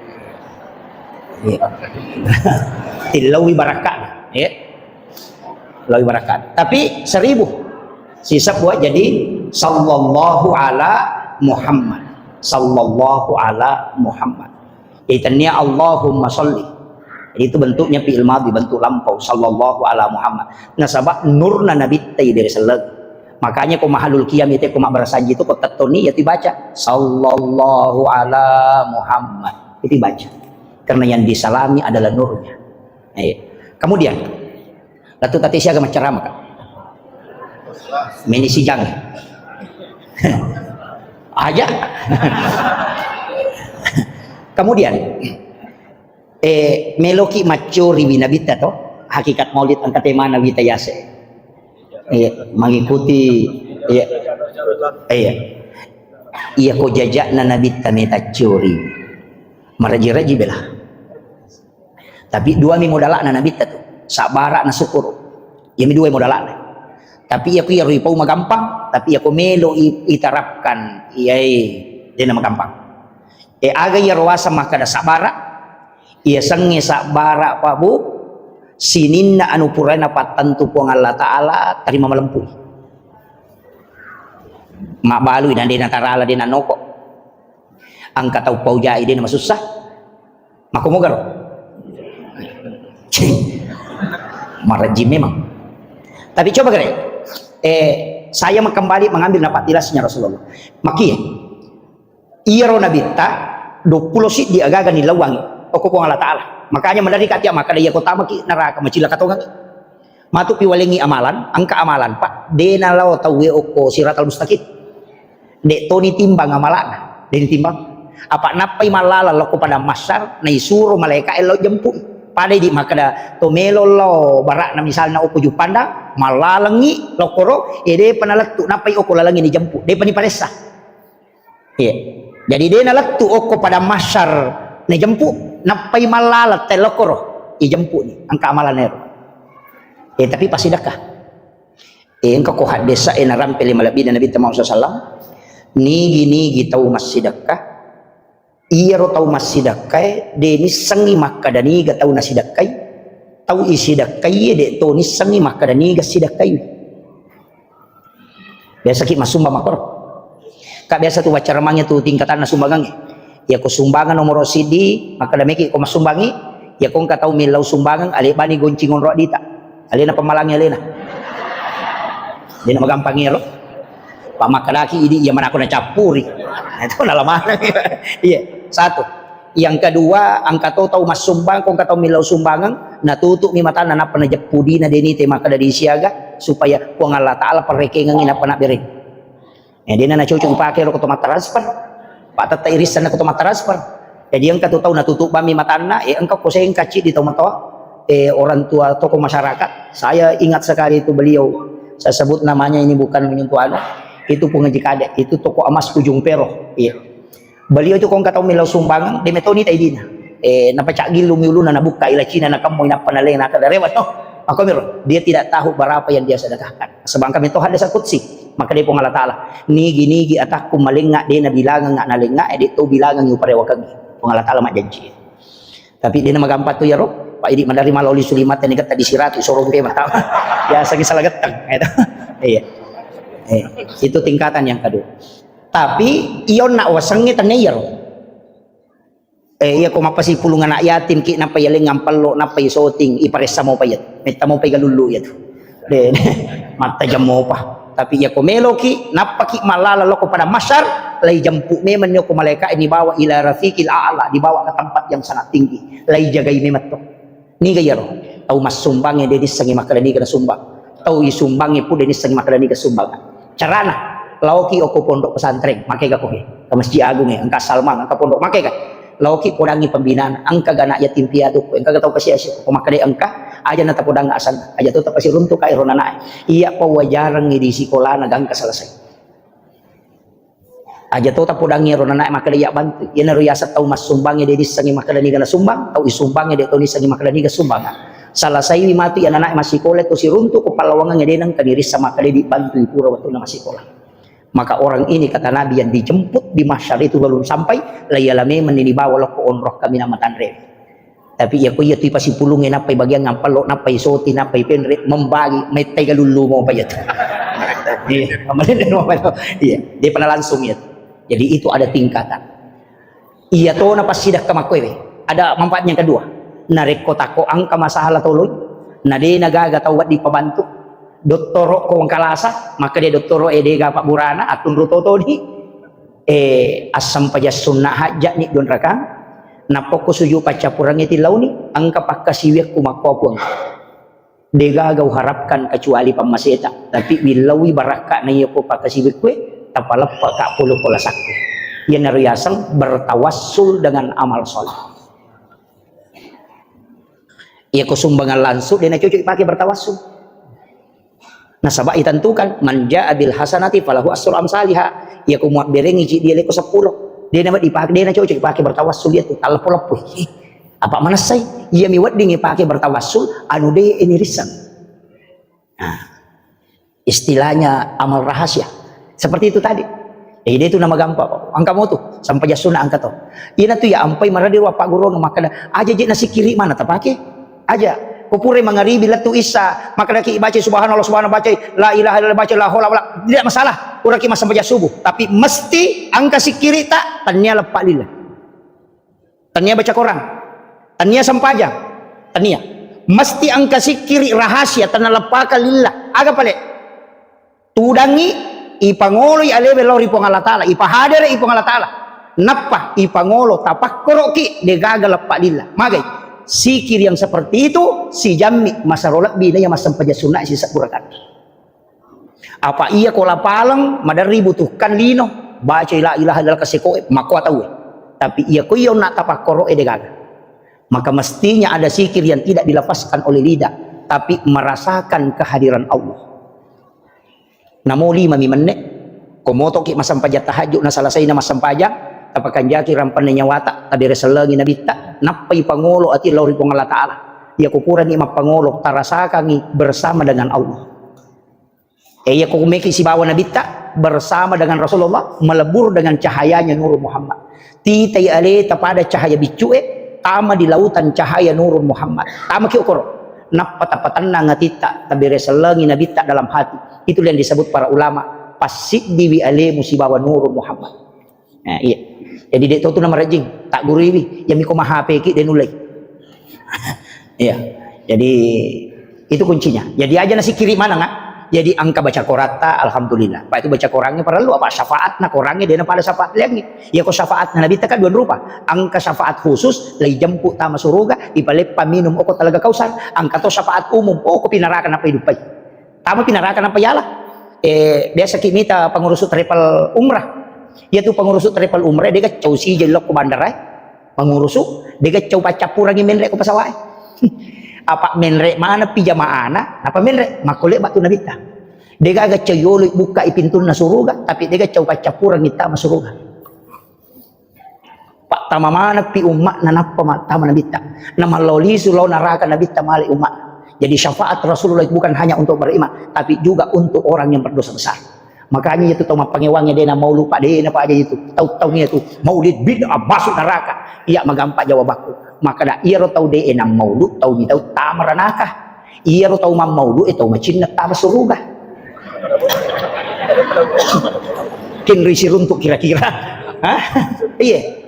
Iya. Tillaui barakka. Iya. Lawi barakat. Tapi seribu. Sisebbu jadi sallallahu ala Muhammad. Sallallahu ala Muhammad. Jadi tania Allahumma salli. Jadi itu bentuknya fi'il madhi, bentuk lampau. Sallallahu ala Muhammad. Nasaba nurna Nabitta dari seleng. Makanya ko mahalul qiyam itu ko mabbarasanji itu ko tettoni ya dibaca sallallahu ala Muhammad. Itu dibaca. Karena yang disalami adalah nurnya. Iya. Kemudian Lettu tati siaga maccarama, Kak? Meni sijang. Aja. Kemudian, eh, meloki maccori wi Nabitta to, hakikat maulid engka temana wita yase. Iya, mengikuti, iya. Iya. Iya ko jajakna Nabitta meta cori. Maraji-raji bela. Tapi dua mi modala'na Nabitta tu, sabbara na syukur. Iyami dua modala'na. Tapi iya ku iyaro ipau magampang, tapi iya ko melo i-, iterapkan, iyai dena magampang. E, aga iyaro waseng makkada sabbara, iya sengnge sabbara, Pak Bu, sininna anu purae napattentu Puang Allah Ta'ala, tarima malempui. Mabbalui na dena tarala, dena noko. Engka tau paujai dena masussa. Makkomogaro? Marejjing memang. Tapi coba kere, eh, saya kembali mengambil nafas tilasnya Rasulullah. Makie, iyaro Nabitta, dua puluh siddi agaga nilauangi. Okko Puang Allah Ta'ala. Makanya maderri katia makkada iya ko tamaki neraka macilaka tongangi. Matu pi walengngi amalan, engka amalan, Pak, dena lao tauwe okko siratal mustaqim. Dek toni timbang amalana, deni timbang. Apa nappai mallalang lokko padang mahsyar, naisuro malaika e lao jemput. Pada di makkada to melo lao barakna misalna okko Juppandang, mallalengngi lokkoro, e depa nalettu, nappai okko lalengngi ni jemput, depa ni paressa. Iya. Jadi de nalettu okko padang mahsyar, najempu, nappai mallalang tellokkoro, ijempu ni, engka amalan ero. Eh, tapi passidekka. Eh, engka ko haddesa e narampe le malebbina Nabi Muhammad sallallahu alaihi wasallam, nigi-nigi tau massidekka, iyaro tau massidekka e, de nissengi makkada niga tau nasidekkai, tau isidekkai e, de to nissengi makkada niga sidekkai. Biasa ki massumbang makkoro. Ka biasa tu waccaramangnya tu tingkatanna sumbangangnge. Iya ko sumbangan nomoro siddi, makkeda meki ko massumbangi, iya ko engka tau millau sumbangan, ale bani goncing onro dita. Alena pemalangi alena. Dena magampang ero. Pak makkedaki idi iya manako nacappuri. Itu nalamanang. Iya, satu. Yang kedua, engka to tau massumbang, ko engka tau millau sumbangan, natutu'mi matanna nappa najeppu dina deni te makkeda di siaga, supaya Puang Allah Ta'ala perrekengengi nappa nabbereng. Eh, dena nacocok ipake ro ko to mattransfer. Pak tetta irissenna ko to mattransfer. Jadi engka tu tau natutup bammi matanna, eh, engka ko sengka ciddi tau matoa, eh, orang tua tokoh masyarakat. Saya ingat sekali itu beliau, saya sebut namanya ini bukan menyentuh anu, itu Puang Haji Kadek, itu toko emas Ujung Pero. Iya. Beliau itu ko engka tau millau sumbangan, de metoni taidina. Eh, napa cak gillu miuluna nabukka ila Cina nakemmo inappa nalena kada rewat no. Makomiro, dia tidak tahu berapa yang dia sedekahkan. Sebangka metoha desa kutsi, maka dia Puang Allah Ta'ala. Nigi-nigi atakku malenga de nabilangang ngalengak, eh, de to bilangang uparewakengi. Puang Allah Ta'ala majanji. Tapi de namagampang tu yaro, Pak idi madari maloli sulimata ni getta disirati sorong ke mata. Biasa ki salah gettang. Itu. Iya. Eh, itu tingkatan yang kedua. Tapi ionna wasengnge tenne iyaro. Eh, iya ko mappasipulung anak yatim ki, nappa iyaleng ampello, nappa isoting, iparessa mopa iya. Metta mopa igalullu iya tu. De, matta jammopa. Tapi iya ko meloki, nappa ki mallala loko pada masyar, lai jemput memang ko malaikat ini bawa ila rafiqil a'la, dibawa ke tempat yang sangat tinggi. Lai jagai memang to. Niga iyaro? Tau massumbangnge de nissengngi makkeda niga nasumbang. Tau isumbangnge pun de nissengngi makkeda niga sumbang. Carana, laoki okko pondok pesantren, makega kohe. Ke Masjid Agung e, engka Salman, engka pondok, makega. Laoki podangi pembinaan, engka ga anak yatim piatu, engka ga tau kasiasi, ko makkeda engka, aja na tapodang asal, aja to tapasiruntu ka ero nanae. Iya pawajarengngi di sikolana gangka selesai. Aja to tapodangi ero nanae makkeda iya bantu. Iyanaro yaseng tau massumbangnge de nissengngi makkeda niga nasumbang, tau isumbangnge de to nissengngi makkeda niga sumbang. Salasaiwi matu iya nanae massikola to siruntu ko pallawangengnge de nengka nirissa makkeda di bantu pura wettunna massikola. Maka orang ini kata Nabi yang dijemput di mahsyar itu belum sampai, layala memang ni dibawa lokko onrong kaminang matanre. Tapi iya ko iya tu ipasipulungnge nappai bagiang ampello, nappai soti, nappai penre, membagi, mettai galullu mopa iya tu. Iya, iya, depa na langsung iya tu. Jadi itu ada tingkatan. Iya to na passidakka makkoewe. Ada manfaat yang kedua. Narekko takko engka masalah toloi, na de na gaga tau wedding pabantu. Dottoro ko engka lasa, maka de dottoro e de ga pabburana, attunru totoni. Eh, assempajang sunna hajja ni dua rakang, nappa ko sujud paccappurengnge tillauni, engka pakkasiwiakku makkoa Puang. De gaga uharapkan kecuali pammaseta, tapi willaui barakka na iya ko pakkasiwiakkue, tapaleppa ka polo ko lasakku. Iyanaro yaseng bertawassul dengan amal soleh. Iya ko sumbangan langsung, de na cocok ipake bertawassul. Nasaba itentukan, "Man jaa bil hasanati falahu asru amsaliha." Iya ko muabberengi ciddi aleko seppulo. De na dipake, de na cocok ipake bertawassul iya tu, talleppo-leppoi. Apa manessai? Iya mi wedding ipake bertawassul, anu de ini risseng. Nah, istilahnya amal rahasia. Seperti itu tadi. Eh, de tu nama gampang. Engka mo tu, sampajang sunna engka to. Ina tu ya ampai maradi wa pagurung makkeda, aja je nasikkiri mana tapake? Aja. Ko pura mangaribi lettu isa, makkedaki baca subhanallah, subhanallah, baca la ilaha illallah, baca la haula wala, tidak masalah. Puraki massampajang subuh, tapi mesti engka sikkiri ta, tania leppa lillah. Tania baca Quran. Tania sampajang. Tania. Mesti engka sikkiri rahasia, tania leppaka lillah. Aga pale? Tudangi, ipangoloi alewe lao ri Puang Allah Ta'ala, ipahadere i Puang Allah Ta'ala. Nappa ipangolo tapakkoroki, de gaga leppa lillah. Magai? Sikir yang seperti itu, sijammi masaro lebbi na iya massampajang sunna sisebbu rakaat. Apa iya ko lapaleng, maderri butuhkan lino, baca la ilaha illallah kasekoe, makkoa tauwe. Tapi iya ko iya onna tapakkoroe de gaga. Maka mestinya ada sikir yang tidak dilepaskan oleh lidah, tapi merasakan kehadiran Allah. Namo lima mi menne, ko motoki massampajang tahajud na salasai na massampajang, tapakanjaki rampanna nyawata, tabere sellengi nabitta, nappai pangolo ati lao ri Puang Allah Ta'ala. Iya ko kurani mappangolo, tarasakangi bersama dengan Allah. Eh, iya ko meki sibawa nabitta bersama dengan Rasulullah, melebur dengan cahayanya Nur Muhammad. Titai aleta pada cahaya biccue, tama di lautan cahaya Nur Muhammad. Tama ki okoro. Nappa tapatennang atitta, tabere sellengi nabitta dalam hati. Itulah yang disebut para ulama Passiddiwi alemu sibawa Nurul Muhammad. Nah, iya. Jadi, dek tau tu namarajing, tak guruiwi, ya miko ma-H P ki, de nullei. Iya. Jadi, itu kuncinya. Jadi, aja nasikiri maneng, ah. Jadi, engka baca koratta, alhamdulillah. Pak, itu baca korangnya parellu apa? Syafaatna korangnya, dena pada syafaat liangi. Ya, ko syafaatna Nabi ta kan dua rupa. Engka syafaat khusus, lai jemput tama suruga, ipaleppa minum oko talaga kausar. Engka to syafaat umum, oh, ko pinaraka napa hidup pai. Tama pi naraka nampa yala. Eh, biasa ki mita pengurus travel umrah. Iya tu pengurus travel umrah, de gaccau sija lokko bandara. Pengurus, de gaccau paccappurangi menre ko pesawat. Apa menre mana pi jamaana, apa menre? Makkole batu Nabitta. De gaga cau yolo bukka i pintunna suruga, tapi de gaccau paccappurangi tama suruga. Pattama maneppi umma'na nappa mattama Nabitta. Namallao lisu lao naraka Nabitta male umma'na. Jadi syafaat Rasulullah bukan hanya untuk beriman, tapi juga untuk orang yang berdosa besar. Makanya itu tau mappangewangnge dena maulud, Pak, dena, Pak, aja itu. Tau-tau itu maulid bid'ah masuk neraka. Iya, magampa jawabakku. Maka da iyaro tau de enang maulud, tau mi tau tama ranaka. Iyaro tau mammaulud e tau macinna tama suruga. Kenri siruntuk kira-kira. Hah? Iya.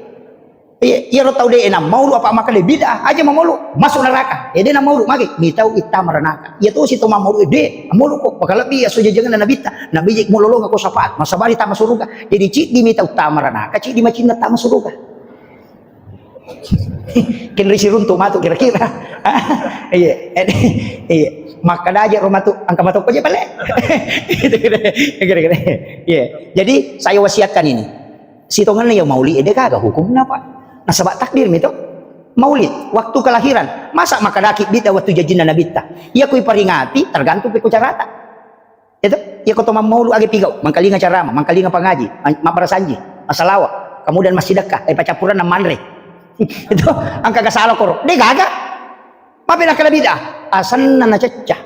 Iya, iyaro tau de enang maulud apa maka de bid'ah aja mammaulud masuk neraka. Ya de enang maulud mage mitau ittama ranaka. Iya to si tau mammaulud de maulud kok bakal lebih ya so jajangan Nabitta. Nabi jek mulolong aku syafaat. Masabari tama suruga. Jadi ciddi mitau tama ranaka, ciddi macinna tama suruga. Kenri siruntuk matu kira-kira. Iya. Iya. Makkada aja ro matu, engka matu aja pale. Gitu, gitu. Kira-kira. Iya. Jadi saya wasiatkan ini. Sitongenna ya maulid de gaga hukumna, Pak. Nasaba takdir mi to. Maulid, waktu kelahiran. Masa makkadaki bid'ah waktu jajinna Nabitta? Iya kui peringati, tergantung pe ku carata. Itu, iya ko to mammaulu age pigau, mangkalinga carama, mangkalinga pangaji, ma-, mabbarasanji, massalawa, kemudian massidekka, eh, pacappuranna manre. Itu, engka ga salah koro. De gaga. Mape nakkeda bid'ah. Asenna nacecca.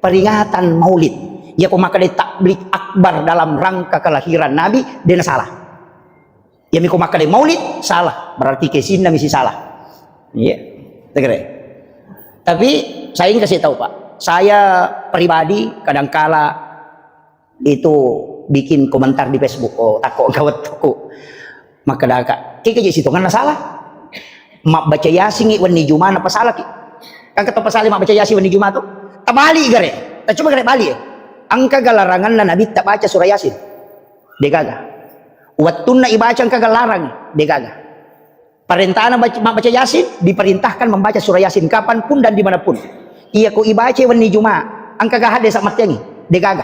Peringatan maulid. Iya ko makkeda tablik akbar dalam rangka kelahiran Nabi, de na salah. Iya mi ko makkeda maulid, salah. Berarti kesinna misi salah. Iya. Tegere. Tapi saya ingin kasih tahu, Pak. Saya pribadi kadangkala itu bikin komentar di Facebook. Oh, takko engka wettuku. Makkedaka, keke je sitonganna salah. Mabbaca Yasin wenni Juma na pasalaki. Kan keto pasali mabbaca Yasin wenni Juma tu. Tabali gare. Tacoba gare bali. Engka galaranganna Nabi tabaca surah Yasin. De gaga. Wettunna ibaca engka galarang. De gaga. Parentana baca, mabbaca Yasin, diperintahkan membaca surah Yasin kapanpun dan dimanapun. Iya ko ibaca wenni Juma, engka ga hadde sa matteangi, de gaga.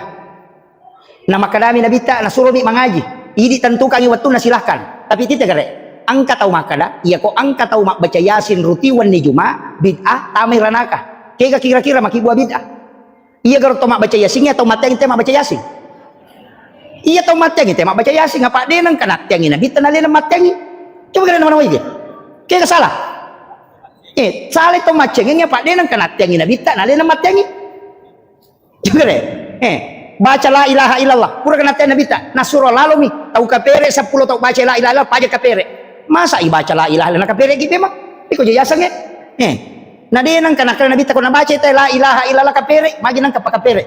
Na makkadami Nabitta, nasuromi mangaji. Idi tentukangi wettunna, silahkan. Tapi tite gare, engka tau makkada, iya ko engka tau mabbaca Yasin rutin wenni Juma, bid'ah, tamai ranaka. Kega kira-kira makibua bid'ah? Iya garo tau mabbaca Yasin, iya tau matteangi te mabbaca Yasin. Iya tau matteangi te mabbaca Yasin, apa de nengka natteangi Nabitta nalena matteangi. Coba kalian mana wae. Kega salah? Eh, salah tau matteangi, apa de nengka natteangi Nabitta nalena matteangi. Coba deh. Eh, baca la ilaha illallah. Pura kena te Nabitta, nasuro lalomi tau kapere seppulo tau baca la ilaha illallah, paja kapere. Masa ibaca la ilaha illallah kapere ki memang? Iko je yasengnge. Eh. Na de nengka nakkeda Nabitta ko nabaca te la ilaha illallah kapere, magi nengka pakapere.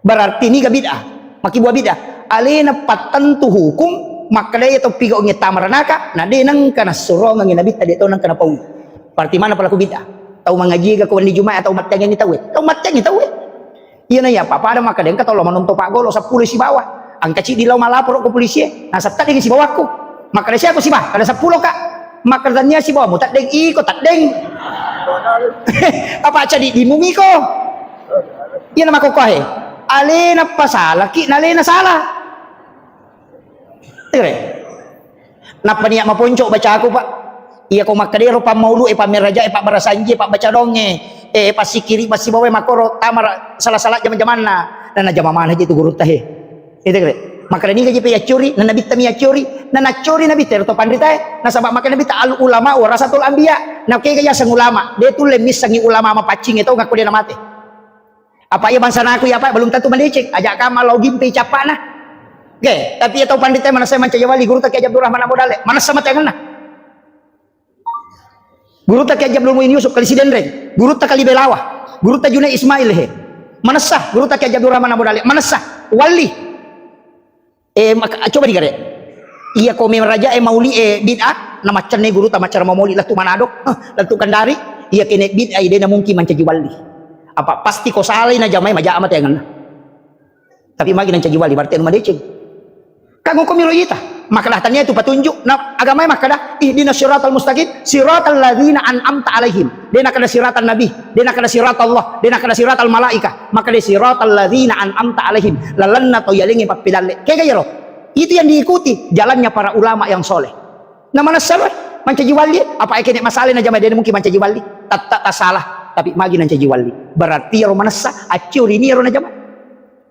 Berarti niga bid'ah. Makibua bid'ah. Alena pattentu hukum, makkeda iya tau pigaungnge tama ranaka, na de nengka nassurongengi Nabitta, de to nengka napau. Berarti mana pelaku bid'ah? Tau mangaji ga ko wenni Jumae atau matteangengi tauwe? Tau matteangi tauwe. Iya na iya, apa pada makkeda engka tau lo manonto paggolo seppulo sibawa. Engka ciddi lao malaporo ko polisie, nasaba tadding sibawakku. Makkeda siapa siba? Kada seppulo ka. Makkeda tania sibawa mu tadding iko tadding. Apa cadi dimu miko? Iya na makokkohe. Alena pasalaki, nalena salah. Tere. Nappa niat maponco bacaku, Pak. Iya ko makkedero pammaulu e, pammeraja e, pabbarasanji e, pabbaca donge e, e, passikiri, passibawa e, makkoro tamara sala-sala jama-jamanna. Nana jama mana je tu gurutta he. Itu kere. Makkeda niga je pe yaccuri, nana bitta mi yaccuri, nana accuri Nabitta ero to panrita e. Nasaba makkeda Nabitta al ulama warasatul anbiya. Na kega yaseng ulama, de tulle missengi ulama mapaccing e tau ngakko de namate. Apa iya bangsanaku iya, Pak, belum tentu madeceng. Ajak kama lao gimpe cappana. Oke, tapi iya tau pandita manessa mancaji wali, gurutta Kiai Abdurrahman Abu Dale. Manessa mate angenna. Gurutta Kiai Abdul Muin Yusuf kali Sidenreng. Gurutta kali Belawa. Gurutta Junai Ismail he. Manessa, gurutta Kiai Abdurrahman Abu Dale. Manessa, wali. Eh, maka, coba digare. Iya, ko meraja, eh, mauli, eh, bid'ah, na maccanne guru ta maccara mamoli lettu Manado, lettu Kendari, iya kene bid'ah, eh, dena mungkin mancaji wali. Apa pasti ko salai na jamai maja mate angenna. Tapi magi nancaji wali, berarti anu madeceng. Kan ko miro ita, maka dah tania itu petunjuk. Nah, agama makkada, "Ihdinas siratal mustaqim, siratal ladzina an'amta alaihim." Dena kada siratal nabi, dena kada siratal Allah, dena kada siratal malaika, maka de siratal ladzina an'amta alaihim. Lalenna to yalengi pappedalle. Kega yero? Itu yang diikuti jalannya para ulama yang soleh. Na manessa lo, mancaji wali, apa eke nek masalah na jama dena mungkin mancaji wali. Tatta tasala, tapi magi nancaji wali. Berarti yero manessa, acciuri ni yero na jama.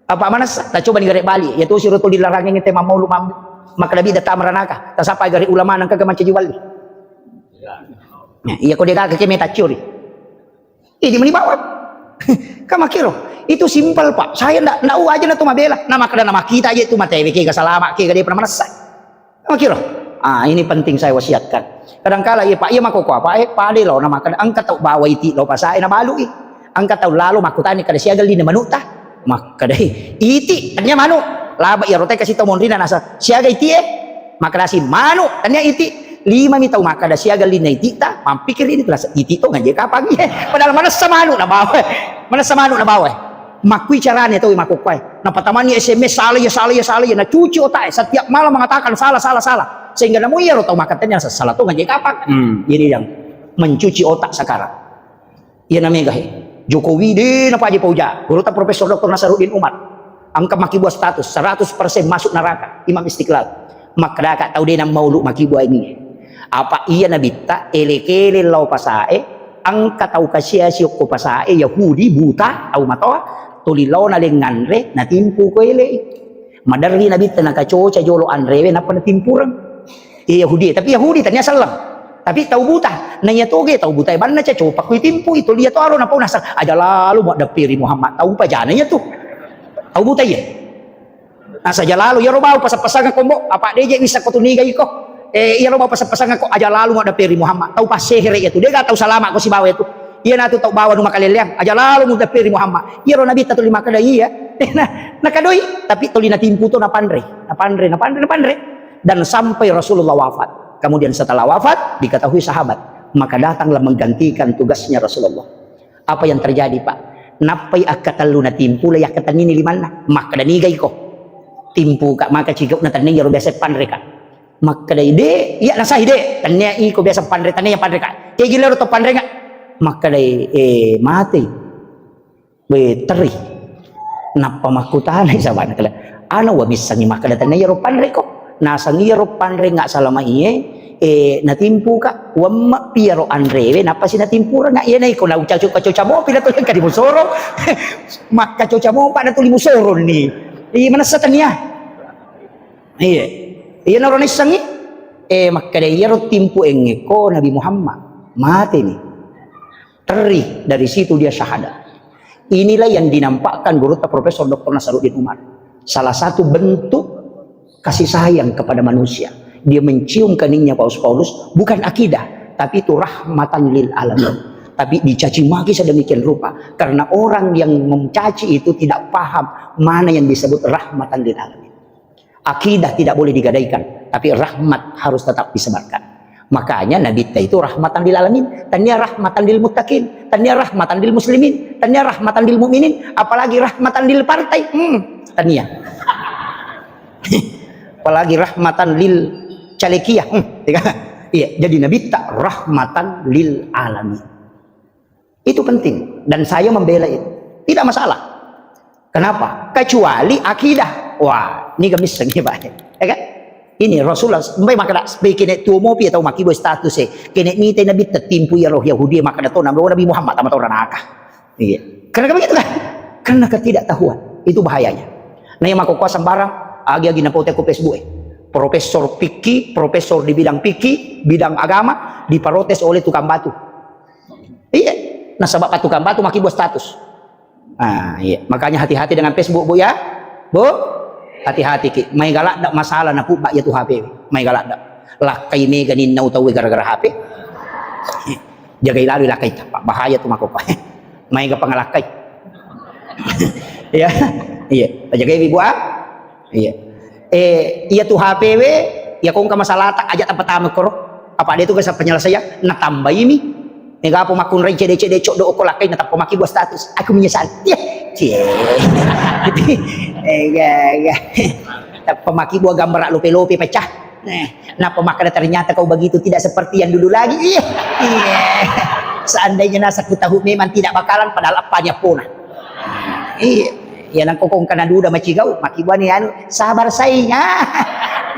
Apa manessa? Tacoba ni gare bali. Ya tu siro tuli larangeng te mammaulu mambu. Maka nabi data maranaka. Tasapa gare ulama nang kega mancaji wali. Nah, iya ko dega keke meta ciori. Ini meni bawang. Kamakiro. Itu simpel, Pak. Saya ndak ndak aja na tu mabela. Nama kada nama kita aja tu mate weke ga salama ke ga dia pernah manessa. Kamakiro. Ah, ini penting saya wasiatkan. Kadangkala iya, Pak, iya makoko apa, eh, pade lo nama kada engka tau bawa iti lo pasae na balu i. Engka tau lalo makkutani kada siaga lina manutta. Makkadai, "Iti, tania manu." Laba iya rotai kasi tau monrina nasa, "Siaga iti e?" Makkadasi, "Manu, tania iti." Lima mi tau makkada siaga lina iti ta, mampikir ini terasa iti to ngaje kapang iye. Padahal manessa manu na bawa. Manessa manu na bawa. Makkui carane tau makkukkuai. Napatamani S M S, "Salah ya, salah ya, salah ya." Nah, cuci otak e. Setiap malam mengatakan, "Salah, salah, salah." Sehingga namu iya ro tau makkatanya salah to ngaje kapang. Hmm, ini yang mencuci otak sekarang. Iya na mega he. Jokowi de na paja pauja. Gurutta Profesor Doktor Nasaruddin Umar. Engka makkibua status, seratus persen masuk neraka. Imam Istiqlal. Makkadaka tau de na maulu makkibua ini. Apa iya nabitta ele-kele lao pasae, engka tau kasiasi okko pasae, Yahudi buta, tau matoa, tuli lao na lengnganre, natimpu ko ele. Maderri nabitta nakacoca jolo anrewe, nappa natimpureng. Iya Yahudi, tapi Yahudi tania selleng. Tapi tau buta, na iya toge tau buta, banna cacopa kui timpu itu lia to aro napau naseng, "Aja lalu mau dappiri Muhammad." Tau pajana iya tu. Tau buta iya. Nasa aja lalu, iyaro bau pasang-pasang kombo, apa deje bisa ko tuniga iko. Eh, iyaro bau pasang-pasang ko, "Aja lalu mau dappiri Muhammad." Tau passehere iya tu, dega tau salama ko sibawa iya tu. Iya natu tau bawa nu makaleleang, "Aja lalu mau dappiri Muhammad." Iyaro nabitta tuli makkada iya. Nah, nakadoi, tapi tuli natimpu to napanre, napanre, napanre, napanre. Dan sampai Rasulullah wafat. Kemudian setelah wafat, diketahui sahabat. Maka datanglah menggantikan tugasnya Rasulullah. Apa yang terjadi, Pak? Nappai akkatellu natimpu, la yakkatennini limanna. Makkada niga iko. Timpu ka, maka cigau na tenneng iyaro biasa panre ka. Makkada de, iya nasai de, tennea iko biasa panre, tennea panre ka. Kegi lero to panre nga. Makkada, eh, mati. We, teri. Nappa makkutanai sabana kala, "Ana wa missengi makkada tenneng iyaro panre ko?" Naseng iyaro panre nga salama iye, eh, natimpu ka, wemme pi iyaro anrewe, nappa si natimpurengnga, iya naiko na ucacu kacoca mopi na to engka di musoro. Makkacoca mopa na tuli musoro ni. Iya manessa tania. Iya. Iya naro naissengi. Eh, makkada iyaro timpu engeko Nabi Muhammad. Mate ni. Teri, dari situ dia syahadat. Inilah yang dinampakkan gurutta Profesor Doktor Nasaruddin Umar. Salah satu bentuk kasih sayang kepada manusia. Dia mencium keningnya Paus Paulus, bukan akidah, tapi itu rahmatan lil alamin. Tapi dicaci maki sedemikian rupa karena orang yang mencaci itu tidak paham mana yang disebut rahmatan lil alamin. Akidah tidak boleh digadaikan, tapi rahmat harus tetap disebarkan. Makanya Nabi ta itu rahmatan lil alamin, tania rahmatan lil muttaqin, tania rahmatan lil muslimin, tania rahmatan lil mukminin, apalagi rahmatan lil partai. Hmm, tania. Apalagi rahmatan lil calekia. Hmm, iya, jadi Nabi ta rahmatan lil alamin. Itu penting dan saya membela itu. Tidak masalah. Kenapa? Kecuali akidah. Wah, ini gak bisa nih, Pak. Ya kan? Ini Rasulullah, sampai maka dak, sampai kene tuo mopi atau maki boy status e. Kene mite Nabi ta timpu ya roh Yahudi, maka dato nama Nabi Muhammad sama orang neraka. Iya. Karena begitu kan? Karena ketidaktahuan. Itu bahayanya. Nah, yang mako sembarang, agi-agi napote ko Facebook e. Profesor fikih, profesor di bidang fikih, bidang agama, diprotes oleh tukang batu. Iya, nasaba tukang batu maki buat status. Ah, iya. Makanya hati-hati dengan Facebook, Bu, ya. Bu, hati-hati ki. Mai galak dak masalah na pubba ya tu H P. Mai galak dak. Lakkai mega ninna utawi gara-gara H P. Jagai lalu lakkai ta, Pak. Bahaya tu mako, Pak. Mai ga pangalakkai. Iya. Iya. Jagai Ibu, ah. Iya. Eh, iya tu H P we, iya ko engka masalata, aja tapatama koro. Apa de tu gasa penyelesaian, natambaimi. Mega apa makkunrai cede-cede coddo okko lakkai, natappa maki buat status. Aku menyesal. Iya. Cie. Eh, ga, ga. Tappa maki buat gambar lope-lope pecah. Eh, napa makkeda ternyata kau begitu tidak seperti yang dulu lagi. Iya. Iya. Seandainya nasa ku tahu memang tidak bakalan, padahal apa dia pona. Iya. Iya, nang kokong kana duda macigau, makibani anu, sabar saing. Ah.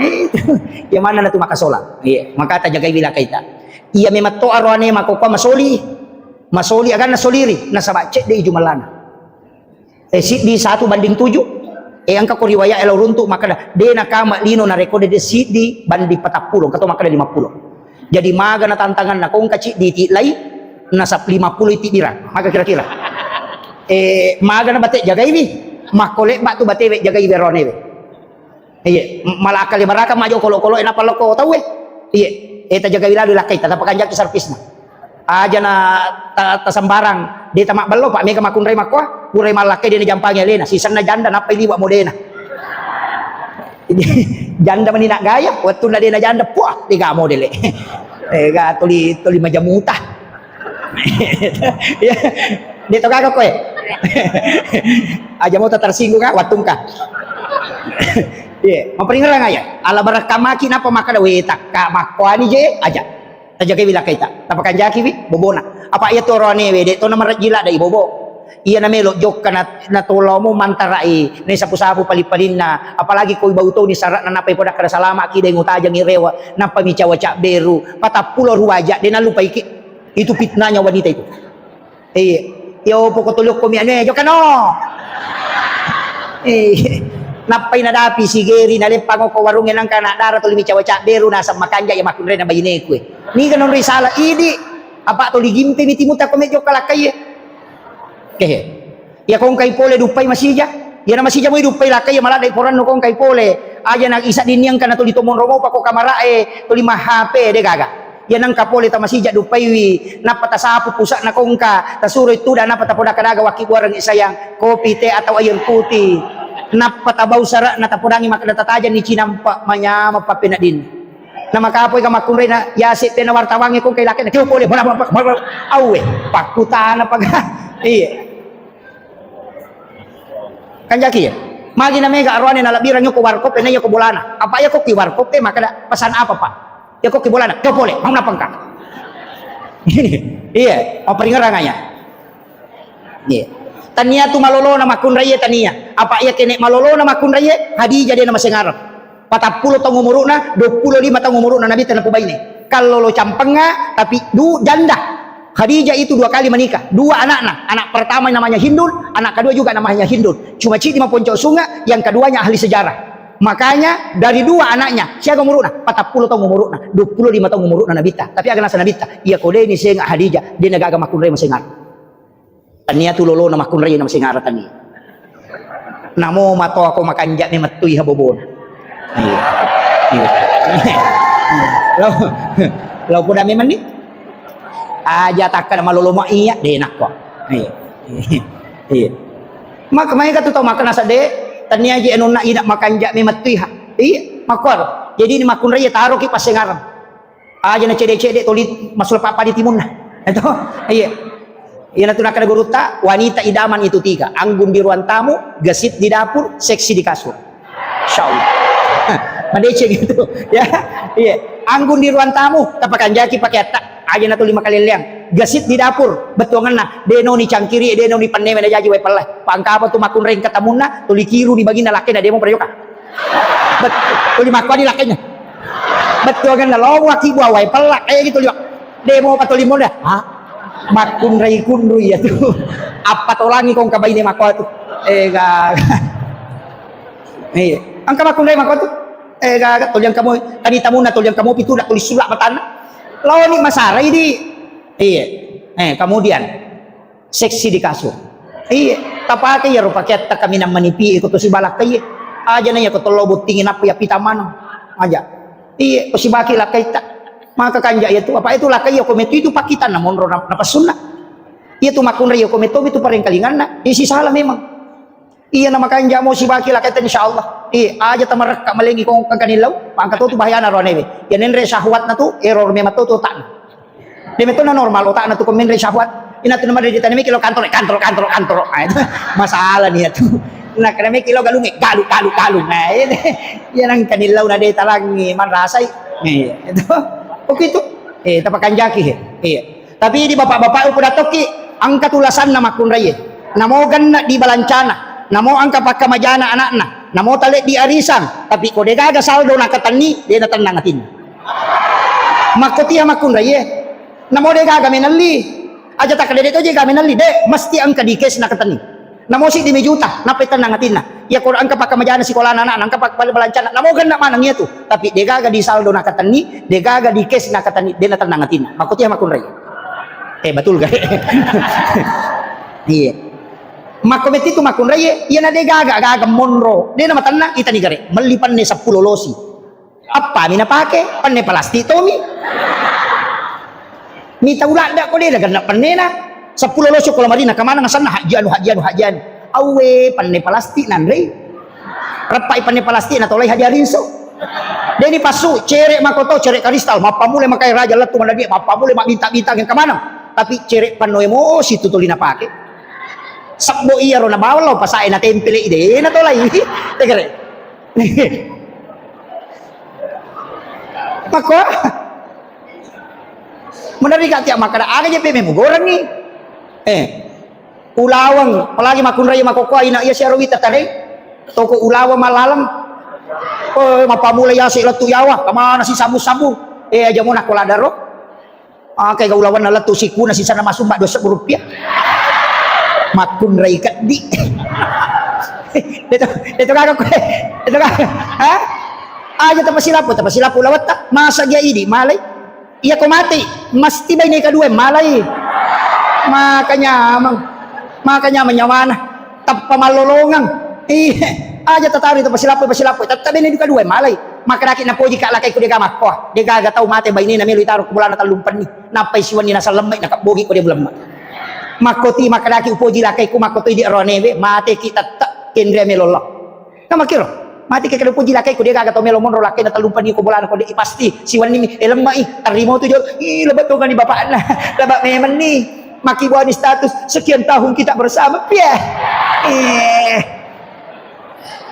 Itu. Iya, mana na tu makasola. Iya, maka tajagai wilakaita. Iya, memang to aroane makokko masoli. Masoli aganna soliri, nasaba cedde iju mallana. Eh, siddi satu banding tujuh. Eh, engka ko riwayat elo runtu makkeda, de nakama lino narekode de siddi banding patappulo, engka to makkeda lima puluh. Jadi maga na tantanganna, ko engka ciddi iti'lai, nasab lima puluh iti'birang. Maga kira-kira. Eh, maga na bate jagaiwi, makko lebba tu batewe jagaiwi aroanewe. Iya, m-, mala akkale baraka majo kolo-kolo e nappa lokko tauwe. Iya, eh, tajagawi lalu lakkai, tatapakanjaki servisna. Aja na ta-, tasembarang, de tamabballo, Pak, mega makkunrai makkoa, purai mallakkai de najampangi alena, sisenna janda nappai liwa modena. Janda meni nak gaya, wettunna de najanda, puah, de ga modele. Eh, ga tuli, tuli majamuta. Iya. De to gaga koe. Aja mota tersinggung ah, wattungka. Iya, maperingerang aja. Ala barakka maki napa makkeda we takka makkoani je aja. Tajagai wilakaita. Tapakanjakiwi bobona. Apa iya tu oroanewe, de to namarejjila dai bobo. Iya namelo jokka na, natolomo mantarai, ne sapu-sapu pali-palinna. Apalagi koi bau toni sara'na, nappai podakkada salama ki dai ngutajangi rewa, nappa micawa cabberu. Patappulo ruaja, de nalupaiki. Itu fitnahnya wanita itu. Iya. Iya, opo ko tuli okko mi anu e, jokka no. Iya. Nappai nadapi sigeri, naleppang okko warungnge nangka anak dara tuli micawa cabberu, naseng makanja iya makkunrai na baineku e. Niga nonroi sala idi, apa tuli gimpe mi timuta ko me jokka lakkai e. Kehe. Iya ko engkai pole duppai masija. Iyana masija moi duppai lakkai iya maladde porannu ko engkai pole. Aja na isa dinniang kana tuli tomong romo pa ko kamara e, tuli ma H P de gaga. Iya nengka pole tamasija duppaiwi, nappa tasapu pusa'na kongka, tasuroi tudang, nappa tapoda kadaga wakkibbuarengngi sayang, kopi, teh, atau air putih. Nappa tabau sara'na, tapodangi makkeda tatajenni cinampa, manyameng pappeneddinna. Namakapoi ka makkunraina, yase pena wartawangnge kongka ilakkena, keo pole, bola, bola, bola, bola. Auwe, pakkutana paga. Iya. Kanjaki ya. Magi na mega aroane nalabbirangngi ko warkop e, naiya ko bolana. Apa iya ko ki warkop e, makkeda, "Pesan apa, Pak?" Iya ko ki bolana, "Coba pole, mau napa engka?" Iya, mapparingerang aja. Iya. Tania tu malolona makkunraie tania. Apa iya kene malolona makkunraie, Hadijah de namasengareng. Patappulo taung umuru'na, duappulo lima taung umuru'na Nabitta napobaine. Kallolo campengnga, tapi du-, janda. Khadijah itu dua kali menikah, dua anakna. Anak pertama namanya Hindun, anak kedua juga namanya Hindun. Cuma cidi maponco sunga, yang keduanya ahli sejarah. Makanya dari dua anaknya, siaga umuru'na? Patappulo taung umuru'na, duappulo lima taung umuru'na Nabitta. Tapi aga nasa Nabitta, iya ko deni senga Khadijah, dena gaga makkunrai masengareng. Tania tu lolona makkunrai na masengareng tania. Namo matoa ko makanja memettui ha bobona. Iya. Iya. Lo, lo poda memang ni. Aja takkada malolo ma iya, de nakko. Iya. Iya. Maka mai ka tu tau makkeda sedde, tania je anunna ina makanja memettui ha. Iya, makko. Jadi ni makkunrai taro ki pasengareng. Aja na cede-cede toli masula pappadi timunna. Itu, iya. Iya natu nakkeda gurutta, wanita idaman itu tiga. Anggun di ruang tamu, gesit di dapur, seksi di kasur. Insya Allah. Madeceng itu. Ya, iya. Anggun di ruang tamu, tapakanjaki pakeatta. Aja na toli makalelleang. Gesit di dapur, bettuangenna. Denoni cangkiri, denoni pennewe najaji wae pella. Pangkapa tu makkunrai engka tamunna, toli kiru ni baginna lakkena demo prayoka. Bet-, tuli makkuani lakkainna. Bettuangenna lo waki buah wae pella, eh, gitu liwa. Demo patoli monda. Ha? Makkunrai kunru iya tu. Apa tolangi kong kabaine makko tu. Eh, ga. Iya. Engka makkunrai makko tu. Eh, ga, ga, toliang kamu, tadi tamunna toliang kamu pitu dak tulis sulak batanna. Laoni masarai di. Iya. Eh, kemudian seksi di kasur. Iya, tapake iyaro pakeatta kaminang manipi ko to sibalakkai. Aja na iya ko tello bottingi nappa iya pita maneng. Aja. Iya, ko sibaki lakkaitta. Maka kanja iya tu, apa itu lakkai iya ko metu itu pakitanna monro na-, napassunna. Iya tu makkunrai iya ko metu itu parengkalinganna. Isi salah memang. Iya na makanja mo sibaki laketta insyaallah. Iya, aja tamarekka malengi kong kangkanillau, pangka to tu bahayana roanewe. Iya nenre syahwatna tu, error memang to tu otakna. De metto na normal otakna tu ko menre syahwat. Ina tu namade ditanya meki lo kantor, kantor, kantor, kantor. Ah, itu masalah nih itu. Nah, kena meki lo galunge, galu, galu, galu. Nah, itu. Iya nangkanillau na de talangi, manrasai. Iya, itu. Oke itu. Eh, tapakanjaki he. Iya. Tapi di bapak-bapak upodattoki, engka tulasanna makkunraie. Namo genne di balancana, namo engka pakkamajana anakna, namo tale di arisang, tapi ko degaga saldo nakatenni, de natennang atinna. Makkotia makkunraie. Namo degaga menelli. Aja takkeda de to jega menelli, de, mesti engka di cash nakatenni. Namo siddi mi juta, nappa tennang atinna. Iya ko engka pakkamajana sikolana anakna, engka pak-, balancana, namo genne maneng iya tu. Tapi degaga di saldo nakatenni, degaga di cash nakatenni, de natennang atinna. Makkotia makkunraie. Eh, betul ga? Iya. Makko metti tu makkunraie, iya na degaga, gaga monro. De namatennang, itani gare. Melli penne seppulo losi. Appami napake? Penne plastik tomi. Mita uladda ko de nagenna pennena. Seppulo losi ko lamarina kamaneng asenna hajji anu, hajji anu, hajji anu. Awwe, penne plastik nanrei. Reppai penne plastik natolai hajji arinso. Deni passu, cere makoto, cere karistal, mappamule makai raja lettu manadie, mappamule mabbintang-bintang yang kamaneng. Tapi cere pannoe mosi tu tuli napake. Sebbo iyaro nabawang lao pasae natempele i de natolai. Tegere. Makko. Meneri ka tiap makkeda, aga je pe memu gorengi. Eh. Ulaweng, apalagi makkunrai makokkoa ina iya siaro wita tadai. Toko ulaweng malaleng. Eh, mappamula yase lettu yawa, kemana si sabu-sabu? Eh, aja mo nakko ladaro. Akai ga ulawenna lettu sikuna sisana masumma dua sebbu rupiah. Makkunrai keddi. Deto, deto gaga koe. Deto gaga. Ha? Aja tapasilapu, tapasilapu lawetta. Masa gia idi, malai. Iya ko mati, mesti baine kedua malai. Makanya mang. Makanya menyawana. Tappa mallolongang. Iya. Aja tatari tapasilapu, pasilapu. Tetta baine kedua malai. Makkedaki napoji ka lakaiku dega makko. Dega ga tau mate bainena melo itaro ku bolana tellumpenni. Nappai siwenni nasallemma nakabbogi ko de mulemma. Makkoti makkedaki upoji lakaiku makkotoi di aroanewe, mateki tette kenre melo Allah. Namakkiro, mateki kada upoji lakaiku de gaga tau melo monro lakaina tellumpenni ko bolana ko de pasti siwenni mi, eh, lemma i, tarimo tu jolo, ih, lebba tongani bapakna, lebba memenni. Makkibuani status, sekian tahun kita bersama. Piye. Eh.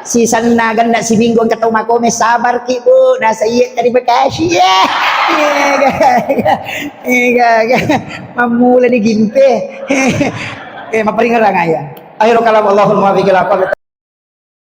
Sisenna genna siminggu engka tau makome, sabarki, Bu. Nasa iye, terima kasih, ya. Iya, ga, ga. Iya, ga, ga. Mammulani gimpe. Eh, mapparingerang, ya. Akhirul kalam, Allahul muwaffiq ila aqwamit